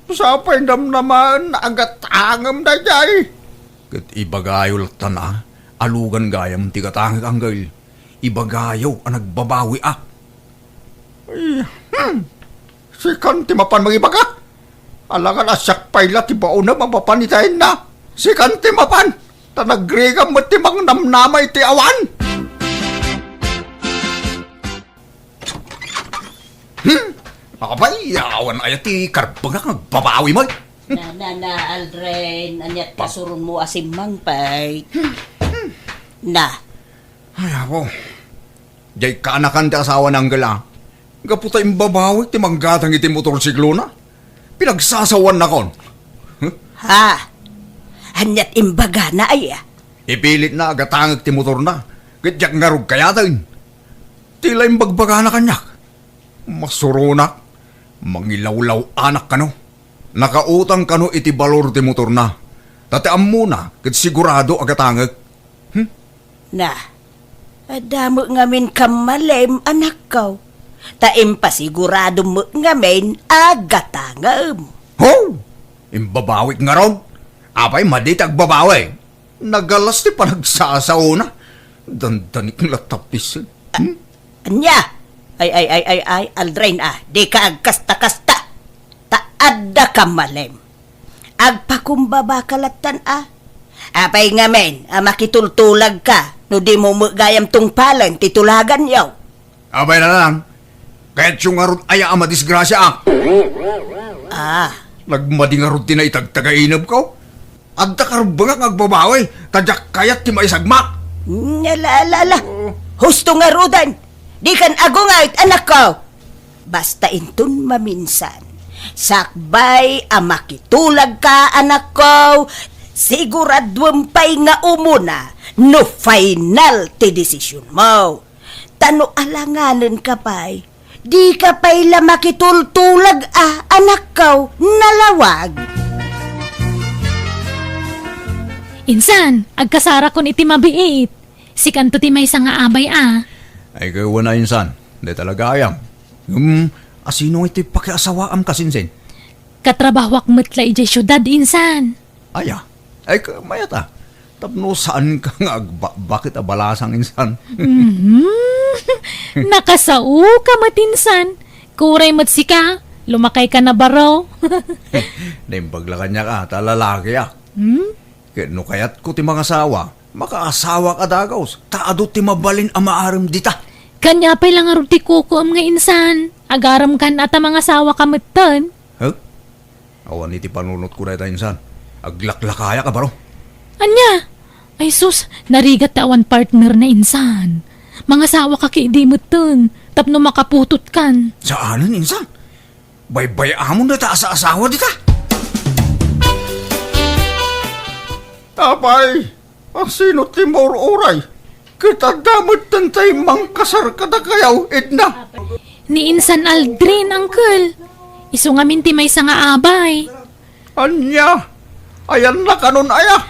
Sapay namnamaen a gatangem daydiay. Ket ibagayo latta a lugan gayam ti gatangek, Uncle. Ibagayo a nagbabawi a. Ay, hmm. Sikan ti mapan mangibaga. Alangan a siak pay la ti baonem a mapan itaenna. Sikan ti mapan. Ta nagrigam met ti mangnamnama iti awan. Hmm? Apay, awan aya ti karbengak nga agbabawi met. Na, na, na, Aldrin, ania't pasuronmo a simmangpet? Na. Ay, apo. Diay kaanakan ti asawa ni Uncle, a. Gapu ta imbabawik ti manggatang iti motorsiklona. Pinagsasaoannakon. Huh? Ha? Ania't imbagana, aya? Ipilitna a gatangek ti motorna, ket diak ngarud kayaten. Ti la imbagbagana kaniak. Masuronak, mangilawlaw-anak kano. Nakautang kano iti balor ti motorna. Ta ti ammona ket sigurado a gatangek. Hmm? Na, adda met ngamin kammalem, anakko. Ta impasiguradom met ngamin a gatangem. Ho! Imbabawik ngarud? Apay madi ti agbabawi? Nagalas ti panagsasaona. Dandanik latta pis. Hmm? Ania? Ay, ay, ay, ay, ay, Aldrin, a, dika agkasta-kasta. Ta adda kammalem. Agpakumbabaka lattan, a. Apay ngamin a makitultulagka no dimo met gayam tungpalen ti tulaganyo? Apay, Nanang, kayatyo ngarud aya a madisgrasiaak? Ah. Nagmadi ngarud ti naitagtagainepko. Adda karbengak nga agbabawi, ta diak kayat ti maisagmak. Mm, ala, ala, ala. Oo. Husto ngaruden. Dikan agunget, anakko. Basta inton maminsan, sakbay a makitulagka, anakko, siguraduem pay nga umuna no final ti desisionmo. Ta no alanganenka pay, dika pay la makitultulag a, anakko, nalawag. Insan, agkasarakon iti mabiit. Sikanto ti maysa nga abay a. Ay, ket wen a, insan, dayta la gayam. Hmm, asino nga iti pakiasawaam, kasinsin? Katrabahoak met la idiay siudad, insan. Aya, ay, ket mayat a. Tapno saanka nga agbakbak iti balasang, insan. Mhm. Nakasaoka met, insan. Kuray met sika, lumakayka na baro. Naimbag la kaniak a, ta lalakiak. Hmm? Ket no kayatko ti mangasawa, makaasawak a dagus, ta adu ti mabalin a maarem dita. Kaniak pay la ngarud ti kukuem nga insan, agarem kan a ta mangasawaka metten. Huh? Awan iti panunotko dayta, insan. Aglaklakayak a baro. Ania? Ay sus, narigat ta awan partner na, insan. Mangasawaka ket idi metten, tapno makaputotkan. Saanen, insan? Baybay-amon dayta a saasawa dita. Apay, asino ti maur-uray? Ket adda metten tay mangkasar kadakayo, Edna. Ni insan Aldrin, uncle. Isu ngamin ti maysa nga abay. Ania? Ayanna kanon aya?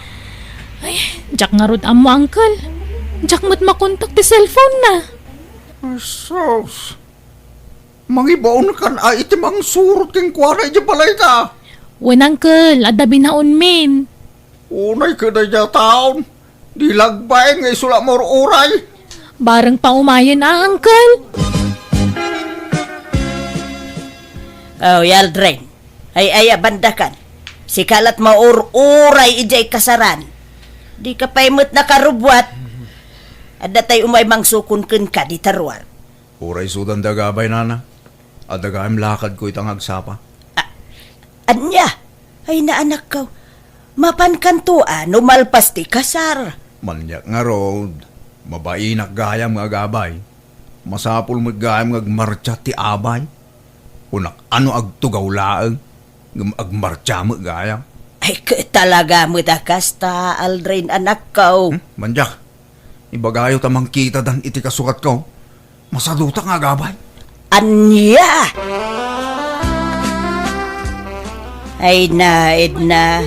Ay, diak ngarud ammo, uncle. Diak met makontak ti cellphone na. Ay, sus. Mangibaonkan a iti mangsurot kenkuana idiay balayta. Wen, uncle, adda binaonmin. Unay ket daydiay a taon, di la agbain nga isu la maur-uray. Bareng paumayen a, uncle. Oh, Aldrin. Ay, ay, abandakan. Sika lat maur-uray idiay kasaran. Dika pay met nakarubbuat. Adda tay umay mangsukon kenka dita ruar. Uray sudan da gabay, nana. Adda gayam lakadko ita nga agsapa. A-, ania? Ay, naanakko. Mapankanto a no malpas ti kasar. Maniak ngarud, mabainak gayam nga agabay. Masapul met gayam nga agmartsa ti abay. Kunak, ano agtugaw laeng, ngem agmartsa met gayam. Ay, ket talaga met a kasta, Aldrin, anakko. Hmm? Maniak. Ibagayo ta mangkitadan iti kasukatko. Masadutak nga agabay. Ania? Ay na, Edna.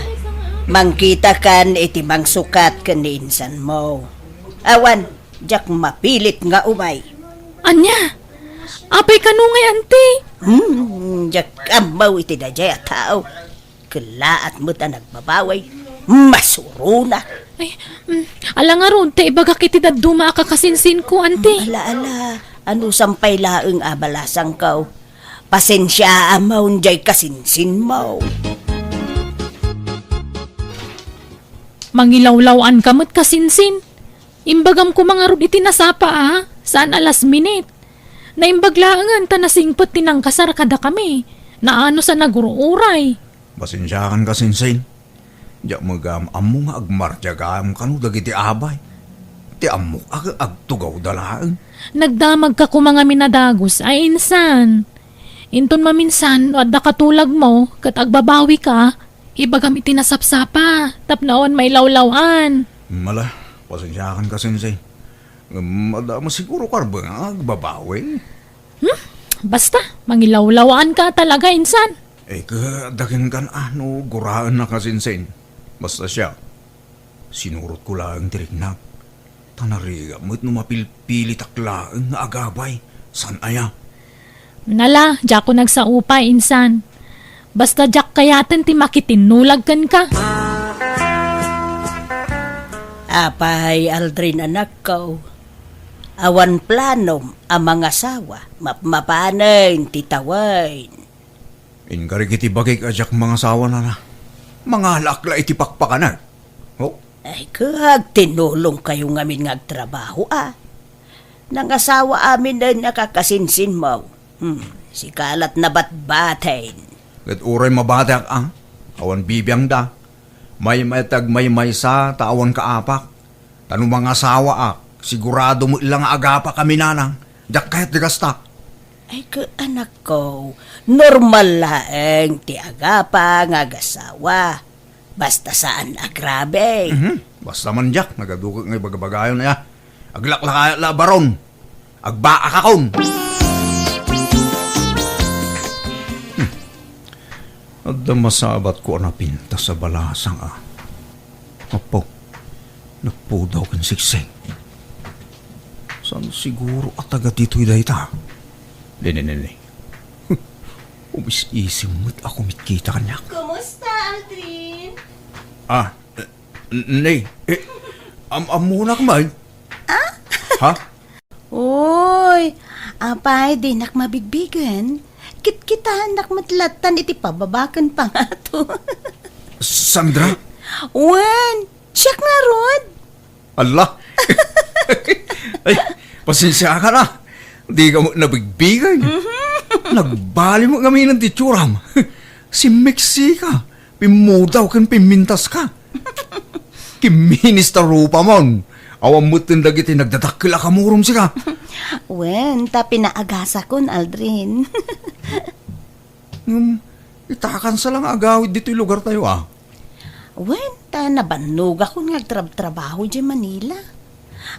Mangkitakan iti mangsukat ken ni insanmo. Awan, diak mapilit nga umay. Ania? Apay kano ngay, anti? Hmm, diak ammo iti daydiay a tao. Kellaat met a nagbabawi. Masurona. Ay, mm, ala ngarud, ta ibagak iti dadduma a kakasinsinko, anti. Mm, ala, ala. Anusam pay laeng a balasangko. Pasensiaam diay kasinsinmo. Mangilawlaw-anka met, kasinsin. Imbagam koma ngarud iti nasapa a, saan a last minute. Naimbag laengen ta nasingpet ti nangkasar kadakami. Naanus a nagur-uray. Pasensiakan, kasinsin. Diak met gayam ammo nga agmartsa gayam kano dagiti abay. Ti ammok a agtugawda laeng. Nagdamagka koma ngamin a dagus a insan. Inton maminsan, no adda katulagmo, ket agbabawika, ibagam iti nasapsapa, tapno awan mailawlaw-an. Mala, pasensiakan, kasinsin. Ngem adda met siguro karbengan nga agbabawi. Hmm? Basta, mangilawlaw-anka talaga, insan. Eh, ket adda kenka a no guraenna, kasinsin. Basta siak, sinurotko laeng ti riknak. Ta narigat met no mapilpilitak laeng nga agabay. Saan aya? Nala, diakon agsao pay, insan. Basta diak kayaten ti makitinnulag kenka. Apay, Aldrin, anakko, awan planom a mangasawa, mapmapanen ti tawen. Inkarik iti bagik a diak mangasawa, nana. Mangalaak la iti pakpakanak. Oh? Ay, ket tinulongkayo ngamin nga agtrabaho, a. Nangasawa aminen a kakasinsinmo. Hmm, sika lat nabatbaten. Ket uray mabateak, a, awan bibiangda. Maymayat ti agmaymaysa ta awan kaapak. Ta no mangasawaak, sigurado met la nga agapakami, nanang. Diak kayat ti kasta. Ay, ka-, anakko, normal laeng ti agapa nga agasawa. Basta saan a grabe. Mhm. Basta man diak, nagadukot nga ibagabagayon aya. Aglaklakayat la a baron. Agbaakakon. Hmm. Adda masabatko a napintas a balasang a. Apo, nagpudaw ken siksing. Saan siguro a taga ditoy dayta? Nene, nene. Umis-isim met a kumitkita kaniak. Kumusta, Aldrin? Ah, N-, ne, eh, am-, ammonak man. Ah? Ha? Uy, apay, dinak mabigbigen. Kitkitaennak met lattan iti pababaken pangato. Sandra? Wen, siak ngarud. Alla. Ay, pasensiakan a. Dika met nabigbigen. Mhm. Nagbali met ngamin ti itsuram. Simmeksika. Pimmudaw ken pimmintaska. Kimminis ta rupamon. Awan metten dagiti nagdadakkel a kamurom sika. Wen, ta pinaagasakon, Aldrin. Ngem, itakansa la nga agawid ditoy lugartayo, a. Wen, ta nabannogakon nga agtrabtrabaho idiay Manila.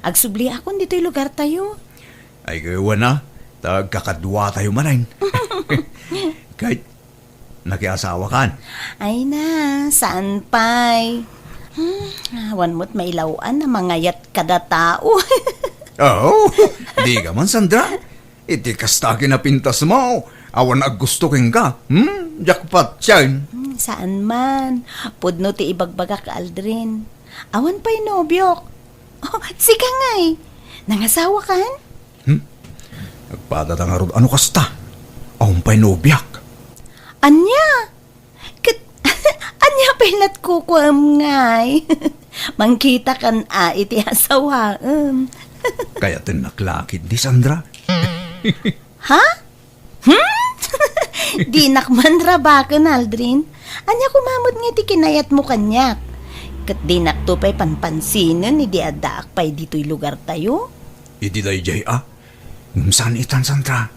Agsubliakon ditoy lugartayo. Ay, wen a, ta agkakaduatayo manen. Ket, nakiasawakan? Ay na, saan pay. Hmm, awan met mailaw-an a mangayat kada tao. Oo, dika man, Sandra. Iti kasta a kinapintasmo, awan aggusto kenka. Hmm, jackpot yan. Hmm, saan man. Pudno ti ibagbagak, Aldrin. Awan pay nobiok. Oh, sika ngay. Nangasawakan? Hmm? Nagpadata ngarud ano kasta? Awan pay nobiak. Ania? Ket, ania pay lat kukuam ngay? Mangkitakan a iti asawaem. Kayatennak la ketdi, Sandra. Ha? Hmm? Dinak man rabaken, Aldrin. Ania koma met nga ti kinayatmo kaniak? Ket dinakto pay panpansinen idi addaak pay ditoy lugartayo? Idi daydiay a, ngem saan itan, Sandra.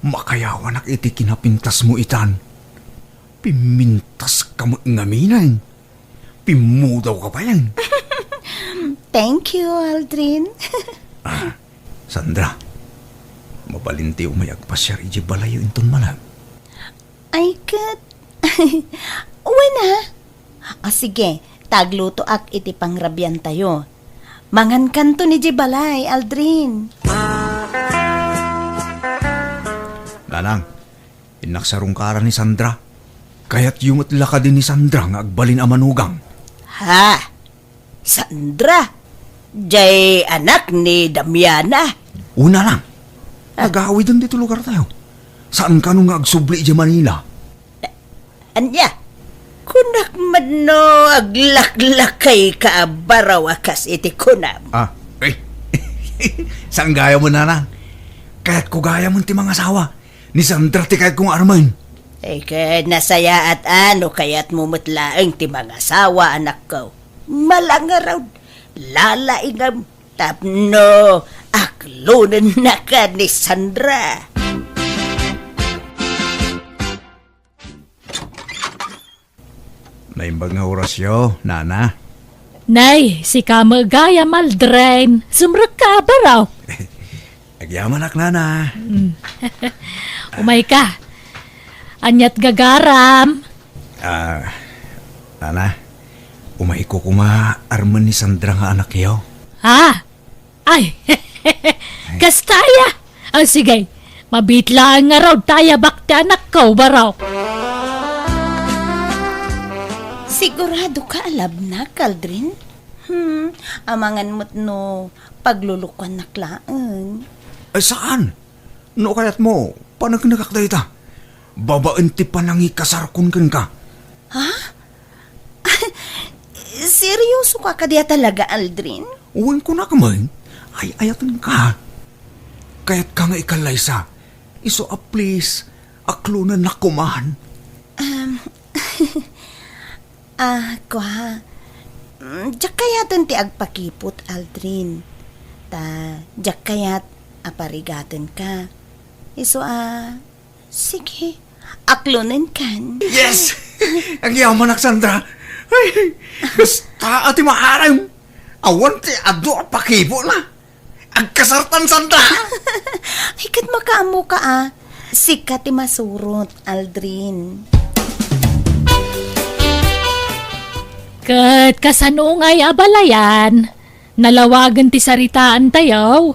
Makayawanak iti kinapintasmo itan. Pimmintaska met ngamin. Pimmudawka pay. Thank you, Aldrin. Ah, Sandra, mabalin ti umay agpasiar idiay balayyo inton malem. Ay, ket. Wen a. Ah, sige, ta aglutoak iti pangrabiantayo. Mangankanton idiay balay, Aldrin. Nanang, innak sarungkaran ni Sandra. Kayatyo met la kadi ni Sandra nga agbalin a manugang? Ha? Sandra? Jay anak ni Damiana? Una lang. Ah. Agawiden ditoy lugartayo. Saan kano nga agsubli idiay Manila? Ania? Kunak man no aglaklakayka a baraw a kas iti kunam. Ah, eh. Saan gayam, Nanang? Kayatko gayam ti mangasawa. Ni Sandra ti kayatko nga armen. Ay, ket nasayaat a no kayatmo met laeng ti mangasawa, anakko. Malangarod, lalaingam, tapno aklonennaka ni Sandra. Naimbag nga orasyo, Nana. Nay, sika met gayam, Aldrin. Sumrekka a baraw. Agyamanak, Nana. Mm. Umayka. Aniat gagaram? Ah, Nana, umayko koma armen ni Sandra nga anakyo. Ha? Ay, kasta aya? Ah, sige, mabiit laeng ngarud ta ayabak ti anakko, baro. Siguradoka a labnak, Aldrin? Hmm, amangan met no paglulukuannak laeng. Ay, saan? No kayatmo, paneknekak dayta. Babaen ti panangikasarkon kenka. Ha? Seryoso ka kadi a talaga, Aldrin? Wen, kunak man, ay-ayatenka. Kayatka nga ikallaysa. Isu a please, aklonennak koman. Um, ah, kua, mm, diak kayaten ti agpakipot, Aldrin. Ta, diak kayat a parigatenka. Isu a, sige, aklonenkan. Yes! Agyamanak, Sandra. Ay, basta a ti maaram. Awan ti adu a pakibona. Agkasartan, Sandra. Ay, ket makaammoka a. Sika ti masurot, Aldrin. Ket kasano ngay a balayan? Nalawagen ti saritaantayo.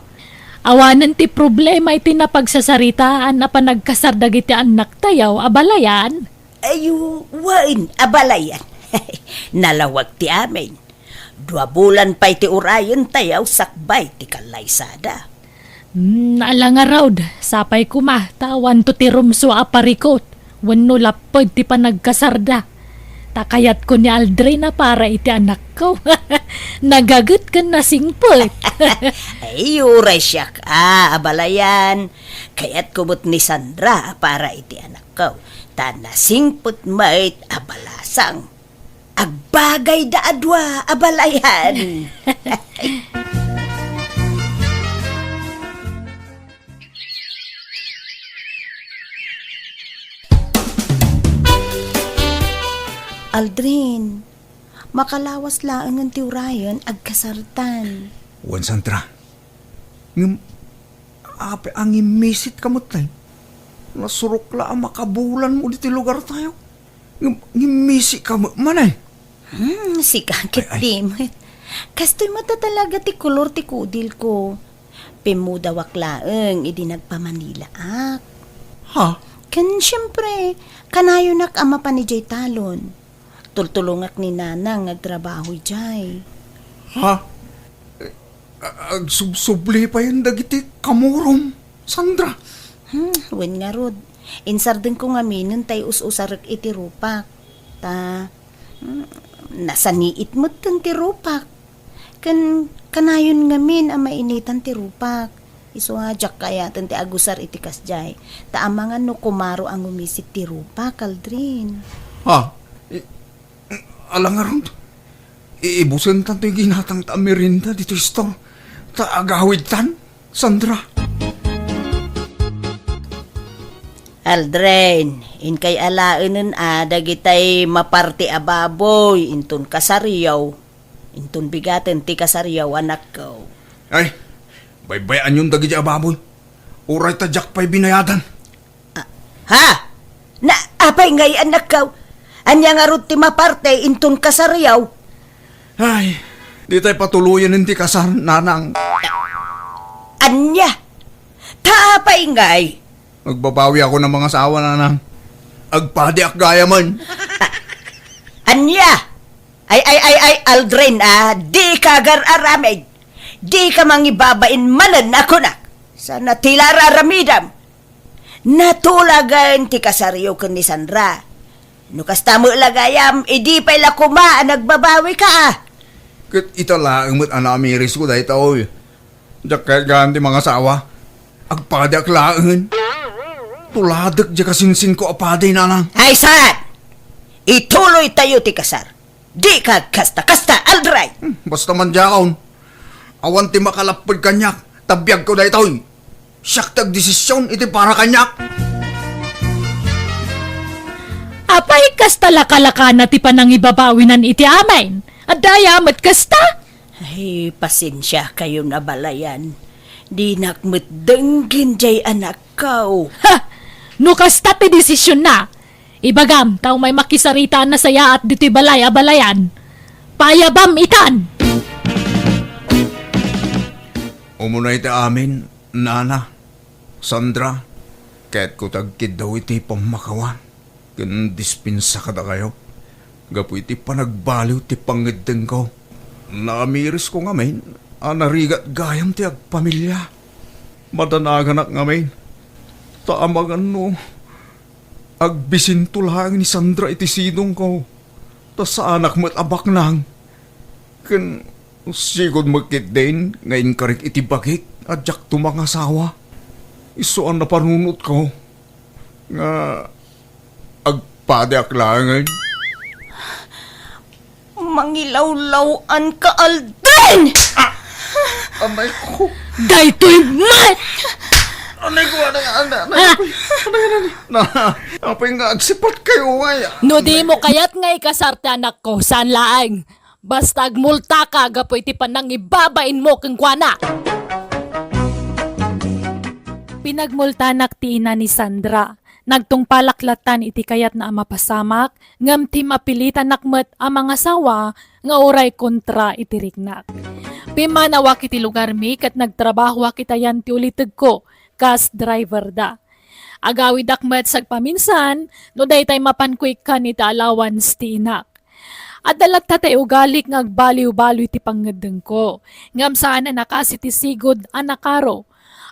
Awanen ti problema iti napagsasaritaan a panagkasar dagiti annaktayo a balayan. Ay, wen, a balayan. Nalawag ti amin. Dua bulan pay ti urayentayo sakbay ti kallaysada. Hmm, ala ngarud, sapay koma, ta awanto ti rumsua a parikut wenno lapped ti panagkasarda. Ta kayatko ni Aldrin a para iti anakko. Nagaget ken nasingpet. Ay, uray siak a, a balayan. Kayatko met ni Sandra a para iti anakko. Ta nasingpet met a balasang. Agbagayda a dua a balayan. Aldrin, makalawas laengen ti urayen agkasartan. Wen, Sandra. Ngem, apay a ngimmisit ka met, tay? Nasurok la a makabulanmo ditoy lugartayo. Ngem, ngimmisit ka met manen? Hmm, sika ket Ay, ay. Di met. Kastoy met a talaga ti kolor ti kudilko. Pimmudawak laeng idi nagpamanilaak. Ha? Ken, siyempre, kanayonak a mapan idiay talon. Tultulongak ni Nanang nga agtrabaho idiay. Ha? Eh, a-, agsubsubli payen dagiti kamurom, Sandra? Hmm, wen ngarud. Insardenko ngaminen tay us-usarek iti rupak. Ta, hmm, nasaniit metten ti rupak. Ken kanayon ngamin a mainitan ti rupak. Isu a diak kayaten ti agusar iti kasdiay. Ta amangan no kumaro a ngumisit ti rupak, Aldrin. Ha? I-, ala ngarud? Iibusentan toy ginatangta a merienda ditoy store. Ta agawidtan, Sandra. Aldrin, inkay alaenen a dagitay maparte a baboy inton kasariyo. Inton bigaten ti kasariyo, anakko. Ay, baybay-anyon dagiti a baboy. Uray ta diak pay binayadan. Ah, ha? Na, apay ngay, anakko? Ania ngarud ti maparte inton kasariyo? Ay, ditay patuloyen ti kasar, Nanang. Ania? Ta apay ngay? Agbabawi ako ng mga asawa, Nanang. Agpadiak gayamen. Ania? Ay, ay, ay, ay, Aldrin, ah, dika agar-aramid. Dika mangibabain manen a kunak. Saan a ti la ar-aramidam? Natulagen ti kasariyo ken ni Sandra. No kasta met la gayam, idi pay la koma a nagbabawika, ah. Ket ita laeng met a namirisko daytoy. Diak kayat gaan ti mangasawa. Agpadiak laengen. Tuladek diay kasinsinko a padi, Nanang. Ay, saan? Ituloytayo ti kasar. Dika agkasta-kasta, Aldrin. Hmm, basta man diakon. Awan ti makalapped kaniak, ta biagko daytoy. Siak ti agdesisyon iti para kaniak. Apay, kasta lakalakana ti panangibabawinan iti amin? Adda aya met kasta? Ay, pasensiakayon a balayan. Dinak met denggen diay anakko. Ha! No kasta ti desisionna, ibagam ta umay makisarita a nasayaat ditoy balay a balayan. Paayabam itan! Umuna iti amin, Nana, Sandra, kayatko ti agkiddaw iti pammakawan ken dispensa kadakayo gapu iti panagbaliw ti pangngeddengko. Namirisko ngamin a narigat gayam ti agpamilia. Madanaganak ngamin, ta amangan no agbisinto laeng ni Sandra iti sidongko, ta saanak met a baknang. Ken sigud met ketdin nga inkarik iti bagik a diakto mangasawa. Isu a napanunotko nga agpadiak laengen. Mangilawlaw-an ka, Aldrin! Ah! Amay ko. Daytoy met! Anay ko, anay, anay, anay, Ah! apay, anay, anay, na, apay nga agsipat kayo, ay. No di mo kayat nga ikasar ti anakko, saan laeng. Basta agmultaka gapu iti panangibabainmo kenkuana. Pinagmultanak ti ina ni Sandra. Nagtungpalak lattan iti kayatna a mapasamak, ngem ti mapilitanak met a mangasawa nga uray kontra iti riknak. Pimmanawak iti lugarmi ket nagtrabahoak itayan ti ulitegko kas driver da. Agawidak met sagpaminsan no daytay mapanko ikkan iti allowance ti inak. Adda latta ti ugalik nga agbaliw-baliw iti pangngeddengko, ngem saan a nakasi ti sigud a nakaro.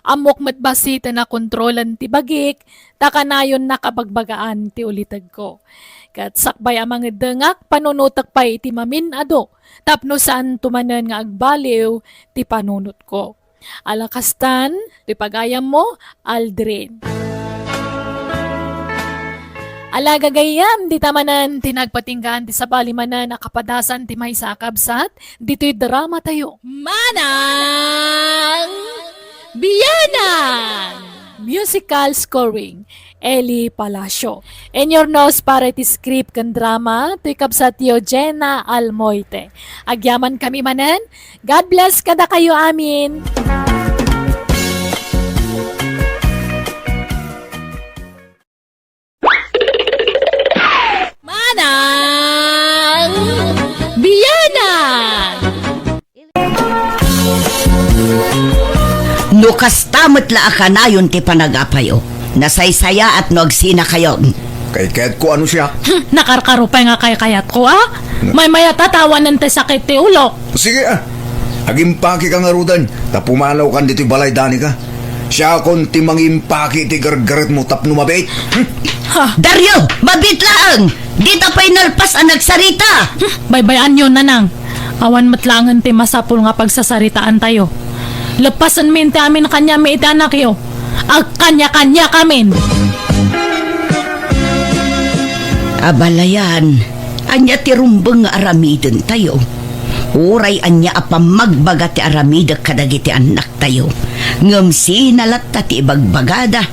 Ammok met bassit a nakontrolan ti bagik, ta kanayon nakabagbagaan ti ulitegko. Ket sakbay a mangeddengak, panunotek pay iti mamin-adu tapno saanto manen nga agbaliw ti panunotko. Ala kastan, ti pagayammo, Aldrin. Ala gagayyem, dita manen ti nagpatinggaan ti sabali manen a kapadasan ti maysa a kabsat, ditoy drama tayo. Manang Biyanan! Musical scoring, Eli Palacio. Inyurnos para iti script ken drama, toy kabsatyo Jenna Almoite. Agyaman kami manen, God bless kadakayo amin. Manang Biyanan! No kasta met la a kanayon ti panagapayo, nasaysayaat no agsinakayon. Kaykayatko a no siak. Hmm, nakarkaro pay nga kaykayatko, a? Na- Maymayat a tawanen ti sakit ti ulok. Sige, a. Agimpakeka ngaruden, ta pumanawkan ditoy balay, Danica. Siakon ti mangimpaki iti gargaretmo tapno mabiit. Hmm? Ha? Dario, mabiit laeng! Dita pay nalpas a nagsarita! Hmm, baybay-anyo, Nanang. Awan met laengen ti masapul nga pagsasaritaantayo. Leppasenmi ti amin a kaniami iti anakyo. Agkaniakaniakamin! Abalayan, ania ti rumbeng nga aramidentayo? Uray ania a pammagbaga ti aramidek kadagiti annaktayo, ngem sina latta ti ibagbagada?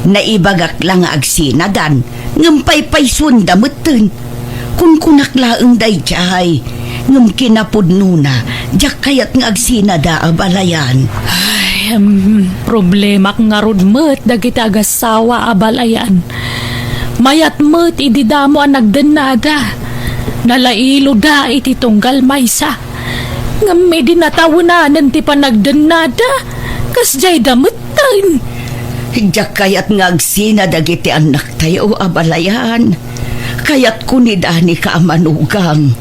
Naibagak la nga agsinadan, ngem paypaysuanda metten. Kunkunak laeng daydiay, ngem kinapudnona, diak kayat nga agsinada, abalayan. Ay, em, problemak ngarud met dagiti agassawa, abalayan. Mayat met idi damo a nagdennada. Nalailoda iti tunggal maysa. Ngem idi natawenanen ti panagdennada, kasdiayda metten. Diak kayat nga agsina dagiti annaktayo, abalayan. Kayatko ni Danica a manugang.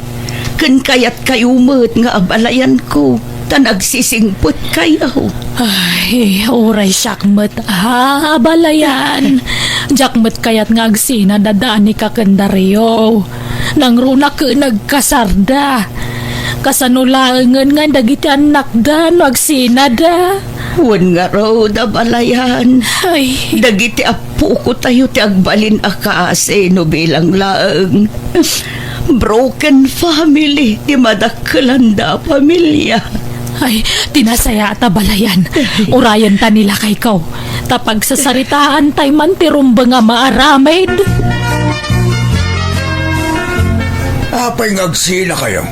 Ken kayatkayo met nga abalayanko, ta nagsisingpetkayo. Ay, uray siak met, a, abalayan. Diak met kayat nga agsina da Danica ken Dario. Nangruna ket nagkasarda. Kasano laengen nga dagiti annakda no agsinada? Wen ngarud, abalayan. Ay. Dagiti appokotayo ti agbalin a kaasi no bilang laeng. Broken family ti madakkelanda a pamilia. Ay, ti nasayaat, abalayan. Urayenta ni lakayko. Ta pagsasaritaantay man ti rumbeng a maaramid. Apay nga agsinakayo?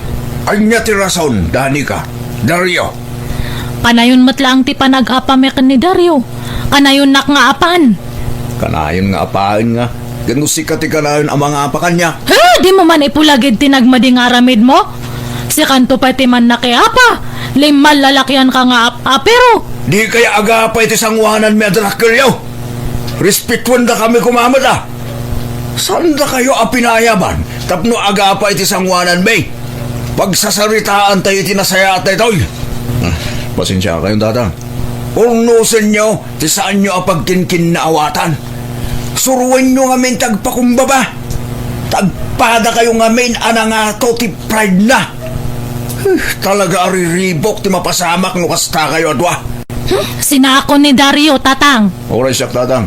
Ania ti rason, Danica, Dario? Kanayon met laeng ti panag-apami ken ni Dario. Kanayonnak nga apan. Kanayon nga apaen nga. Ken no sika ti kanayon a mangapa kaniak. Ha? Dimo man ipulagid ti nagmadi nga aramidmo? Sikanto pay ti mannakiapa. Limmal lalakianka nga ap-, apero. Dikay agapa iti sangoananmi a dakkelyo. Respetuendakami koma met, a. Saandakayo a pinayaban tapno agapa iti sangoananmi. Pagsasaritaantayo iti nasayaat daytoy. Ah, pasensiakayon, Tatang. Urnosenyo ti saanyo a pagkinkinnaawatan. Suroenyo ngamin ti agpakumbaba. Ta agpadakayo ngamin a nangato ti pride na. Huh, talaga a riribuk ti mapasamak no kastakayo a dua. Hmm, sinako ni Dario, Tatang. Uray siak, Tatang.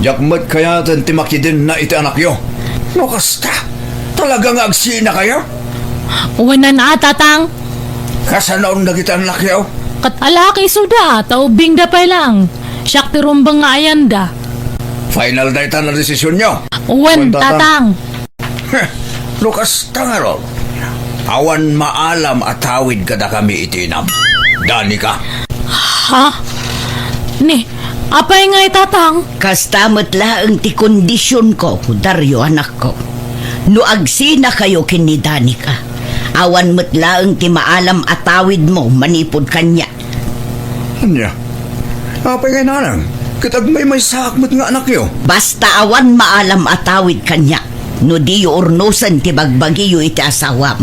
Diak met kayaten ti makidenna iti anakyo. No kasta, talaga nga agsinakayo? Wen a, Tatang. Kasanoon dagiti annakyo? Ket alaak isuda, ta ubbingda pay lang. Siak ti rumbeng nga ayanda. Final dayta a desisionyo? Wen, Wen, Tatang. Tatang. Heh, no kasta ngarud, awan maalam a tawid kadakami iti inam. Danica. Ha? Ni, apay ngay, Tatang? Kasta met laeng ti kondisionko, Dario, anakko. No agsinakayo ken ni Danica, awan met laeng ti maalam a tawidmo manipud kaniak. Ania? Apay ngay, Nanang? Ket agmaymaysaak met nga anakyo. Basta awan maalam a tawid kaniak, no diyo urnosen ti bagbagiyo iti asawam.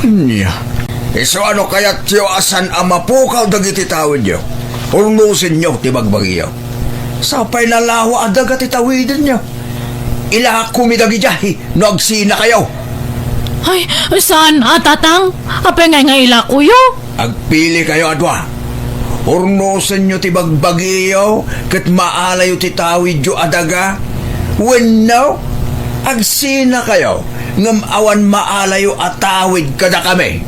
Ania? Isu a no kayatyo a saan a mapukaw dagiti tawidyo, urnosenyo ti bagbagiyo. Sapay nalawa a daga ti tawidenyo. Ilakumi dagidiay no agsinakayo. Ay, saan a, Tatang? Apay ngay nga ilakoyo? Agpilikayo a dua. Urnosenyo ti bagbagiyo ket maalayo ti tawidyo a daga. Wenno, agsinakayo ngem awan maalayo a tawid kadakami.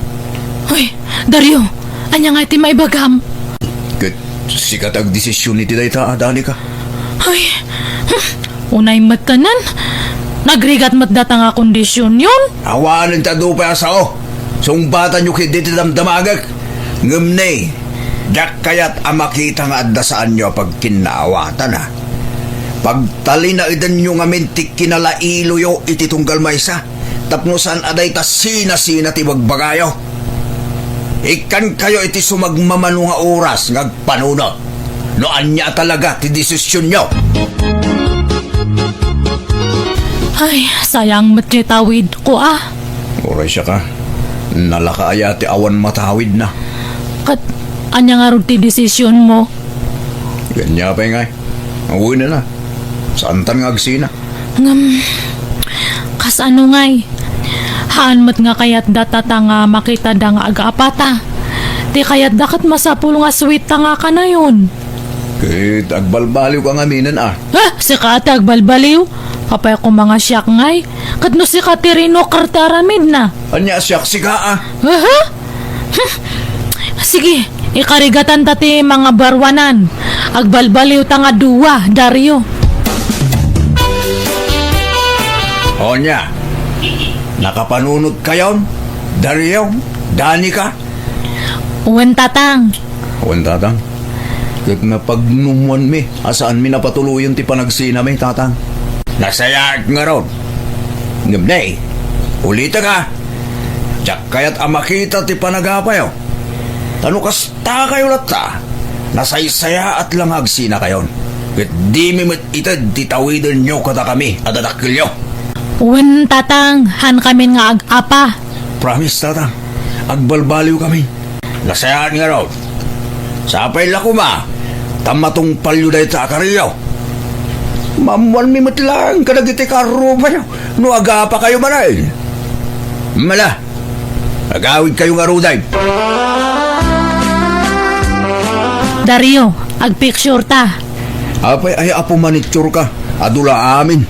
Ay, Dario, ania ngay ti maibagam? Ket sika ti agdesision iti dayta, Danica. Ay, hmm, unay met kanen. Nagrigat met dayta nga kondisionyon. Awanen ti adu pay a sao. Sungbatanyo ketdi ti damdamagek. Ngem ne, diak kayat a makita nga adda saanyo a pagkinnaawatan, a. Pagtalinaedanyo ngamin ti kinalailoyo iti tunggal maysa. Tapno saan a dayta sinasina ti bagbagayo. Ikkankayo iti sumagmamano nga oras nga agpanunot no ania a talaga ti desisionyo. Ay, sayang met ti tawidko, a. Uray siaka, nalaka aya ti awan matawidna. Ket ania ngarud ti desisionmo? Ania pay ngay? Awanen a. Saantan nga agsina. Ngem, kasano ngay? Haan met nga kayatda, Tatang, a makitada nga agaapata. Ti kayatda ket masapul nga sweet ta nga kanayon. Ket agbalbaliwka ngaminen, a. Ha? Sika ti agbalbaliw? Apay koma nga siak ngay? Ket no sika ti rinukar ti aramidna. Ania, siak sika, a? Aha? Hmm. Sige, ikarigatan ta ti mangabaruanan. Agbalbaliw ta nga dua, Dario. O nia, nakapanunotkayon, Dario, Danica? Wen, Tatang. Wen, Tatang. Ket napagnumoanmi a saanmi napatuloyen ti panagsinami, Tatang. Nasayaat ngarud. Ngem ne, ulitek a, diak kayat a makita ti panagapayo. Ta no kastakayo latta, nasaysayaat la nga agsinakayon. Ket dimi met ited ti tawidenyo kadakami a dadakkelyo. Wen, Tatang, haankamin nga ag-apa. Promise, Tatang. Agbalbaliwkami. Nasayaat ngarud. Sapay la koma ta matungpalyo dayta a kariyo. Maammoanmi met laeng kadagiti karrubayo no agapakayo manen. Mala, agawidkayo ngaruden. Dario, agpicture ta. Apay, ay, apo, manicure ka. Adu la amin.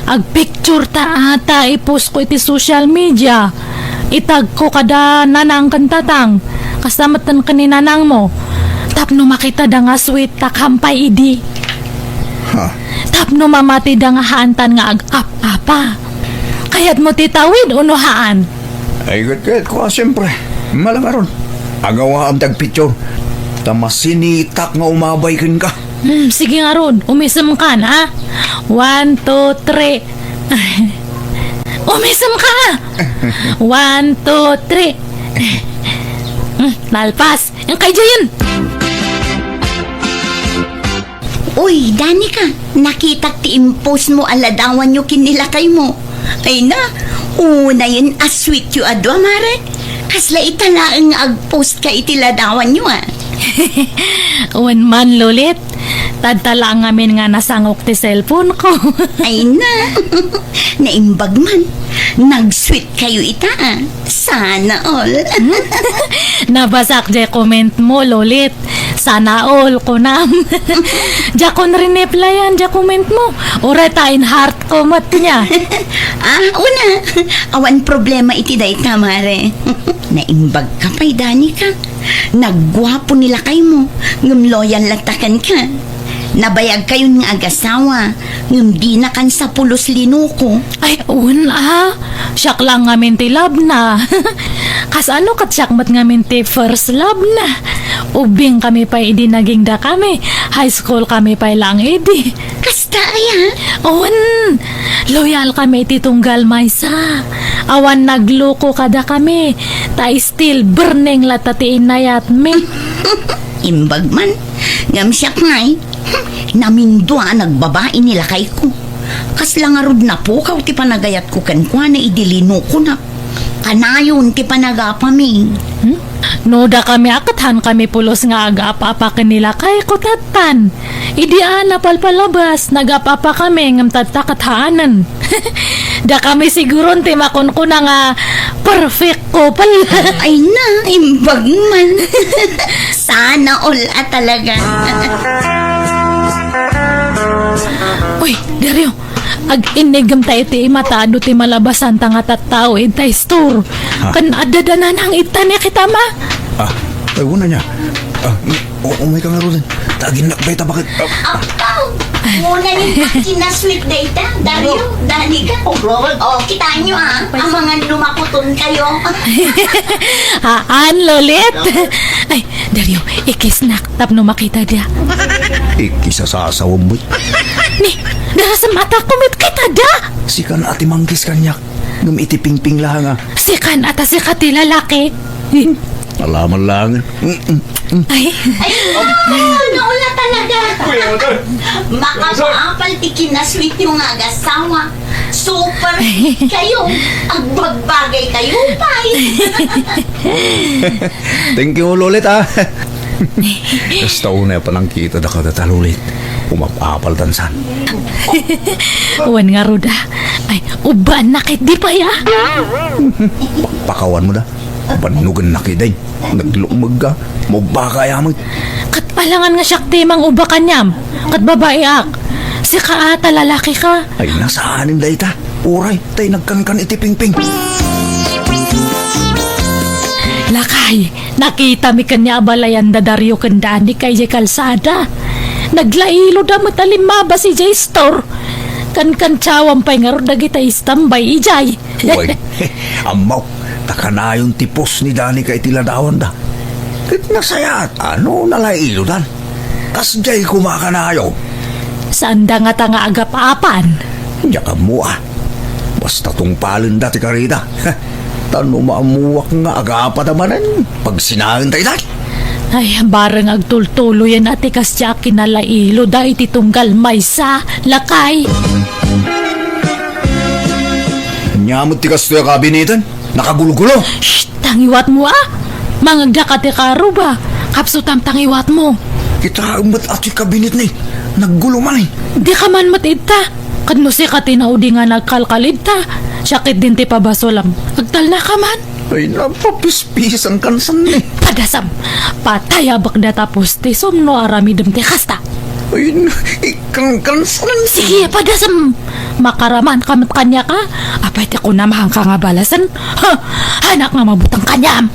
Agpicture ta a ta ipost ko iti social media. Itag ko kada nanang ken tatang. Kasta met ken ni nanangmo. Tapno makitada nga sweet ta kampay idi. Ha? Tapno mamatida nga haantan nga ag-ap-apa. Kayatmo ti tawid uno haan? Ay, ket, ket, kua, siyempre. Malangaron. Agawaam ti agpicture. Ta masinitak nga umabay kenka. Hmm, sige ngarud, umisemkan, ha? One, two, three. Umisemka! One, two, three. Hmm, nalpas. Ang kay Jayan. Uy, Danica, nakitak ti impost mo a ladawanyo ken ni lakaymo. Ay na, unayen a sweet yo a dua, mare. Kasla ita laeng nga agpost ka iti ladawan yo, a. Wen man, Lolit, tadta la ngamin nga nasangok ti cellphone ko. Ay na, naimbag man. Nag-sweet kayo ita, a. Sana all. Nabasak jay comment mo, Lolit. Sana all, kunam. Diakon rineplyan diay comment mo. Uray ta in-heart ko met nia. Ah, una, awan problema iti dayta, mare. Naimbagka pay, Danica. Nagguapo ni lakaymo, ngem loyal latta kenka. Nabayagkayon nga agasawa, ngem dinakan sa pulos linuko. Ay, wen a. Siak laeng ngamin ti love na. Kasano ket siak met ngamin ti first love na? Ubbingkami pay idi nagingdakami. High school kami pay laeng idi. Kasta aya? Wen, loyal kami iti tunggal maysa. Awan nagluko kadakami. Ta still burning latta ti inayatmi. Imbag man, ngem siak ngay, namindua a nagbabai ni lakayko. Kasla ngarud napukaw ti panagayatko kenkuana idi linukona. Kanayon ti panagapami. Hmm? No dakami a ket haankami pulos nga agap-apa ken ni lakayko tattan. Idi a napalpalabas, nagap-apa kami ngem tatta ket haanen. Dakami siguron ti makunkuna nga perfect couple. Ay na, imbag man. Sana all a talaga. Uy, Dario, ag-innigem tayo ti imatado ti malabasanta nga tattao ita store. Ha? Kan adda dananang ita ni kita ma. Ah, ay, una niya. Ah, u-, umay ka nga, Roden. Tagin na, bay, tabakan. Ah, Apaw! Muna ni kinasweet dayta, Dario, Danica. Oh, grabe. Oh, kitaan nyo, ah. Ang mga lumakuton kayo. Haan, Lolit? Ay, Dario, ikisnak tapno makita dia. Ikisasasawam mo. Ni, darasam ata kumit kita da. Sikan ati manggis kanyak. Ngem iti pingping laeng a. Sikan ata sika ti lalaki. Alaman laeng. Mm, mm, mm. Ay. Ay, ano, wala talaga. Makapaapal ti kinasweet yung nga agasawa. Super kayo. Agbagbagay kayo, pay. Thank you, Lolit, ah. Kasta unay a panangkita da kadata, Lolit. Umapapal tansan. Wen nga ruda. Ay, ubbaan na ket di pay, ah. Pakawan mo da. Bannugan na kiday. Naglukmeg ka. Mubaka ya mo. Ket alangan nga siak ti mangubba kaniam. Ket babai ak. Sika ata lalaki ka. Ay, nasaanin dayta. Uray, tay nagkankan iti pingping. Lakay, nakitami kaniak a balayan da Dario ken Danica idiay kalsada. Naglailo da met a limmabas idiay store. Kankantiawam pay ngarud dagita istambay idiay. Uy, ammo, ta kanayon ti pos ni Danica iti ladawanda. Ket nasayaat, ano, nalailodan. Kasdiay koma kanayon. Saanda ngata nga agap-apan. Diak ammo, ah. Basta tungpalenda ti karida. Ta no maammuak nga agapata manen, pagsinaen ta ita. Ay, bareng agtultuloyen a ti kasdiay a kinalailoda iti tunggal maysa, lakay. Ania met ti kastoy a kabineten? Nakagulgulo. Shh! Tangiwat mo, ah! Mangagda ka ti karuba. Kapsutam tangiwat mo. Kitaem met a ti kabinet ni. Naggulo man, eh. Di ka man met idta. Ket no sika ti naudi nga nagkalkal idta, siak ketdin ti pabasolam. Agtalna ka man. Ay, napapispisan kansan ni. Padasam. Patay a bakda tapos ti sumno aramidem ti kasta. Ay, na, ikangkansan. Sige, padasam. Makaraman ka met kaniak, a? Apay ti kunam, haanka nga balasen? Ha? Haanak nga mabuteng kaniam.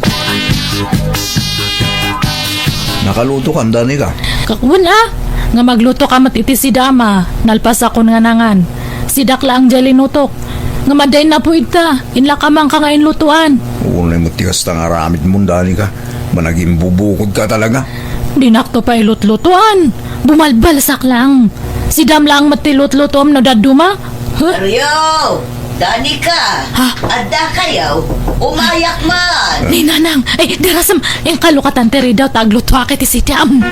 Nakaluto ka, Danica? Kakwan, a? Nga magluto ka met iti sidam a, nalpasakon nga nangan. Sidak laeng diay linutok. Nga madain napu idta, inlakamanka nga inlutoan. Unay met ti kasta nga aramidmon, Danica. Managimbubukod ka talaga. Dinakto pay lutlutoan. Bumalbalsak laeng. Sidam laeng met ti lutlutoam no dadduma. Huh? Dario! Danica! Ha? Adda kayo? Umayak man! Ni Nanang, ay, darasam, inkalukatan ti ridaw ta aglutoak iti sidam.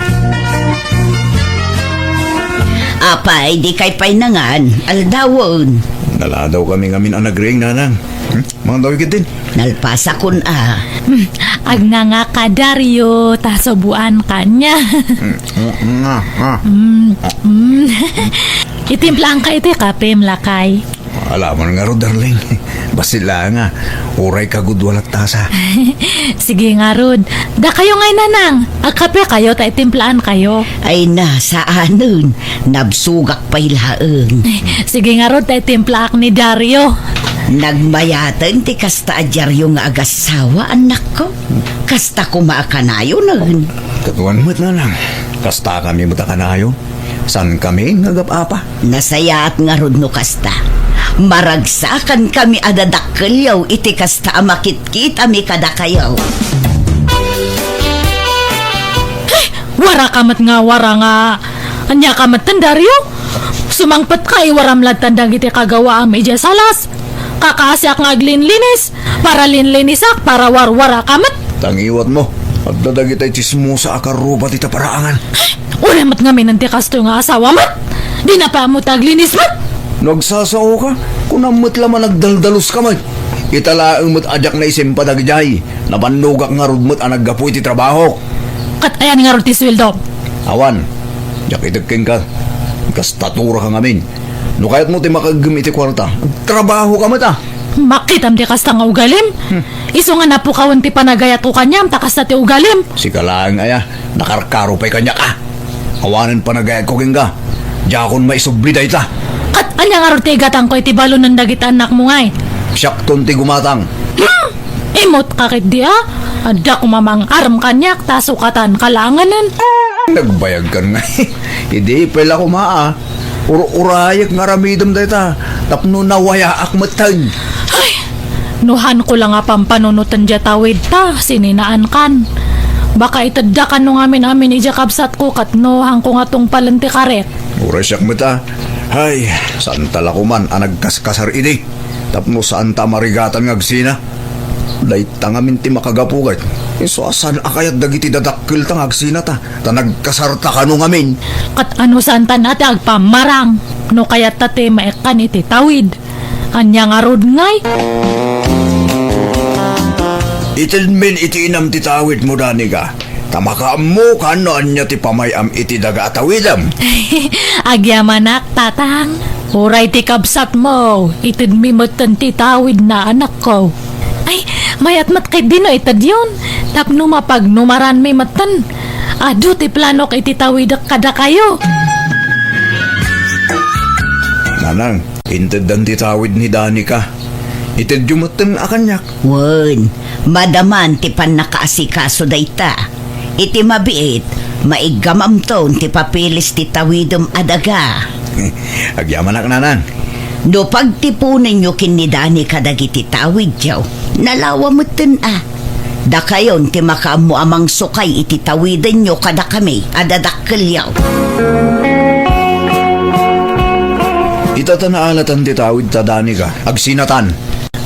Apay, di kay pay nangan, aldawen. Naladaw kami ngamin a nagriing, Nanang. Hmm? Mangdaw ikit din. Nalpasakon a. Hmm, agnanga ka, Dario, ta subuan ka niya. Mm, mm, nga, nga. Mm, mm. Itimplaanka iti kapem, lakay. Alaman ngarud, darling. Bassit la nga, uray kagudua latta sa. Sige ngarud. Dakayo ngay, Nanang. Agkape kayo ta itimplaankayo. Ay na, saanen. Nabsogak pay laeng. Sige ngarud ta itimplaak ni Dario. Nagmayaten ti kasta a diario nga agassawa, annakko. Kasta koma a kanayonen. Katuan met, Nanang. Kasta kami met a kanayon. Saan kami nga agap-apa? Nasayaat ngarud no kasta. Maragsakan kami a dadakkelyo iti kasta a makitkitami kadakayo. Ay, wara ka met nga, wara nga. Ania ka met ten, Dario? Sumangpet ka, iwaram lattan dagiti kagawaam idiay salas. Kakaasiak nga aglinlinis. Para linlinisak, para warwara ka met. Tangiwat mo. Adda dagitay tsismosa a karruba ti taparaangan. Uray met ngamin ti kastoy nga asawa met. Di na pay ammo ti aglinis met. No agsasao ka, kunam met la man agdaldalus ka met. Ita laeng met a diak naisimpa dagijay. Nabannogak ngarud met a naggapu iti trabahok. Ket ayan ngarud ti sueldo? Awan. Diak itek kenka. Gastatura ka ngamin. No kayatmo ti makaeggem iti kuarta, agtrabaho ka met a. Makitam ti kasta nga ugalim? Hmm. Isu nga napukawen ti panagayatko kaniam ta kasta ti ugalim. Sika laeng aya, nakarkaro pay kaniak a. Awanen panagayatko kenka. Diakon maisubli dayta. Ket ania ngarud ti igatangko iti balonen dagiti annakmo ngay? Siakton ti gumatang. Hmm! Imut ka ketdi a? Adda koma mangarem kaniak ta sukatan ka laengen. Nagbayag kan nga. Idi pay la koma a. Ur-urayek nga aramidem dayta tapno nawayaak metten. Ay, no hanko la nga pampanunoten diay tawidta, sininaan kan. Baka itedda kano ngamin-amin idiay kabsatko ket no hanko nga tungpalen ti karit. Uray siak met a. Ay, saanta la koman a nagkaskasar idi. Tapno saanta a marigatan nga agsina. Dayta ngamin ti makagapu ket isu a saan a kayat dagiti dadakkelta nga agsinata, ta nagkasarta kano ngamin. Ket ano saantan a ti agpammarang no kayatta ti maikkan iti tawid? Ania ngarud ngay? Itedmin iti inam ti tawidmo, Danica. Ta makaammokan no ania ti pamay-am iti daga a tawidem. Agyamanak, Tatang. Uray ti kabsatmo, itedmi metten ti tawidna, anakko. Ay, mayat met ketdi no itedyon, tapno mapagnumaranmi metten. Adu ti planok iti tawidek kadakayo. Nanang, inteddan ti tawid ni Danica. Itedyo metten a kaniak. Wen, madaman ti pannakaasikaso dayta. Iti mabiit, maiggamamton ti papilis ti tawidem a daga. Agyamanak, Nanang. No pagtiponenyo ken ni Danica dagiti tawidyo, nalawa metten a. Dakayon ti makaammo a mangsukay iti tawidenyo kadakami a dadakkelyo. Ita ta naalatan ti tawidta, Danica. Agsinatan.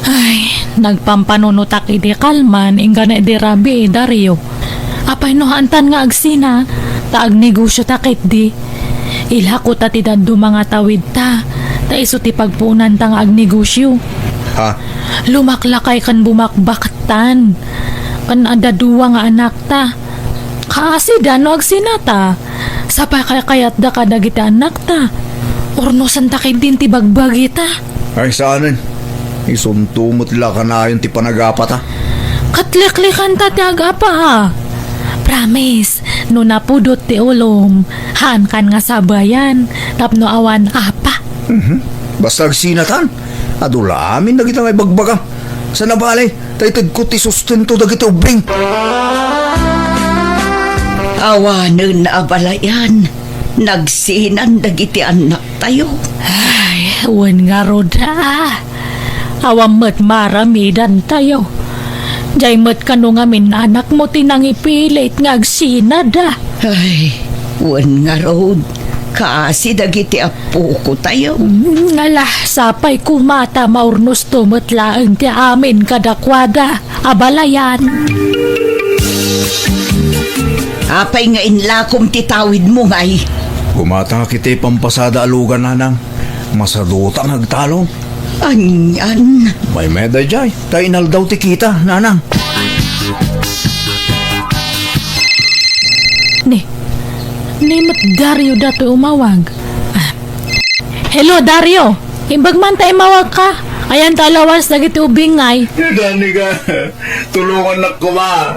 Ay, nagpampanunotak idi kalman, inggana idi rabii, Dario. Apay no haantan nga agsina, ta agnegosiotak ketdi. Ilako ta ti dadduma nga tawidta, ta isu ti pagpuonanta nga agnegosio. Ha? Lumaklakay ken bumakbaktan. Ken adda dua nga anakta. Kaasida no agsinata. Sapay kakayatda kadagiti annakta. Urnosanta ketdin ti bagbagita. Ay, saanen. Isunto met la kanayon ti panagapata. Ket liklikanta ti agapa. Promise, no napudot ti ulom, haankan nga sabayan tapno awan apa. Mhm. Basta agsinatan, adu la amin dagita nga ibagbagam. Sana bale, ta itedko ti sustento dagiti ubbing. Awanen a balayan, nagsinan dagiti annaktayo. Ay, wen ngarud a. Awan met maaramidantayo. Diay met kano ngamin anakmo ti nangipilit nga agsinada. Ay, wen ngarud, kaasi dagiti appokotayo. Mm, ala, sapay koma ta maurnosto met laeng ti amin kadakuada. Abalayan. Apay nga inlakom ti tawidmo ngay? Gumatangak iti pampasada a lugan, Nanang. Masaduta nga agtalon. Anian? Maymayat daydiay, ta inaldaw ti kita, Nanang. Ni, ni met Dario datoy umawag. Ah. Hello, Dario. Imbag man ta imawag ka. Ayan ta allowance dagiti ubing ngay. Danica, tulongannak koma.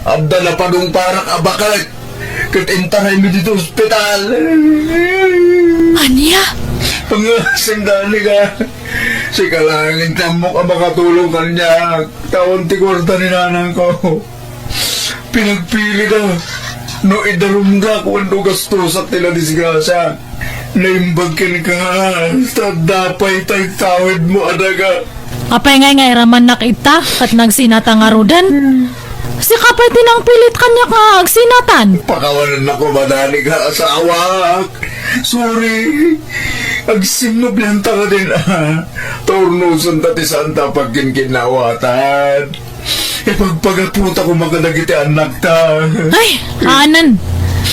Adda napadungparak a baket. Ket intaraymi ditoy ospital. Ania? Nga, Danica, sika laeng ti ammok a makatulong kaniak. Taon ti kuarta ni nanangko. Pinagpilida no idarumda wenno gastosak ti nadisgrasiak. Naimbag kenka, ta adda pay tay kawidmo a daga. Apay ngay nga iramannak ita ket nagsinata ngaruden? Sika pay ti nangpilit kaniak nga agsinatan. Pakawanennak koma, Danica, asawak. Sorry. Agsinnublianta kadin, a. Ta urnosenta ti saanta a pagkinkinnawatan. Ipagpagaputa koma kadagiti annakta. Ay, anan.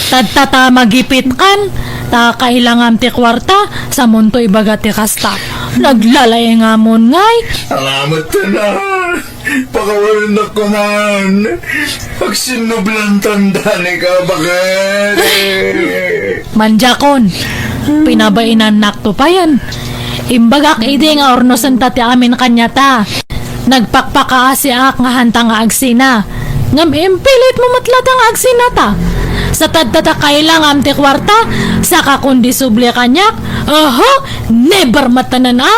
Tadta ta magipitkan, ta kailangam ti kuarta, samonto ibaga ti kasta. Naglalaengamon ngay. Salamat, tana. Pakawanennak koman. Agsinnubliantan, Danica, baket. Mandiakon, pinabainannak to payen. Imbagak idi nga urnosenta ti amin kaniata. Nagpakpakaasiak nga hanta nga agsina. Ngem impilitmo met latta nga agsinata. Sa tadta ta kailangam ti kuarta, saka kon disubli kaniak, oho, never met tanan a.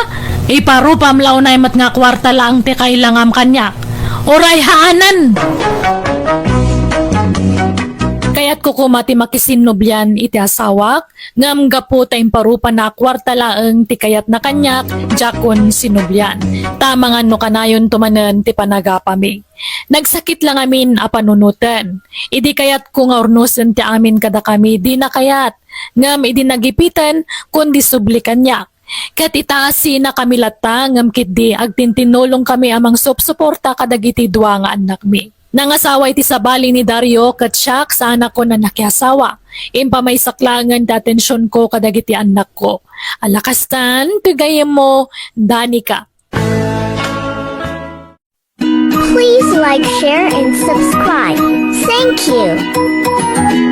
Iparupam la unay met nga kuarta laeng ti kailangam kaniak. Uray haanan! Kayatko koma ti makisinnublian iti asawak, ngem gapu ta imparupana a kuarta laeng ti kayatna kaniak, diakon sinublian. Ta amangan no kanayonto manen ti panagapami. Nagsakit la ngamin a panunoten. Idi kayatko nga urnosen ti amin kadakami, dina kayat. Ngem idi nagipiten, kundi subli kaniak. Ket itasinakami latta, ngem ketdi agtintinnulongkami a mangsupsuporta kadagiti dua nga annakmi. Nangasawa iti sabali ni Dario ket siak, saanakon a nakiasawa. Impamaysak laengen ti atensionko kadagiti annakko. Ala kastan ti gayyemmo, Danica. Please like, share, and subscribe. Thank you.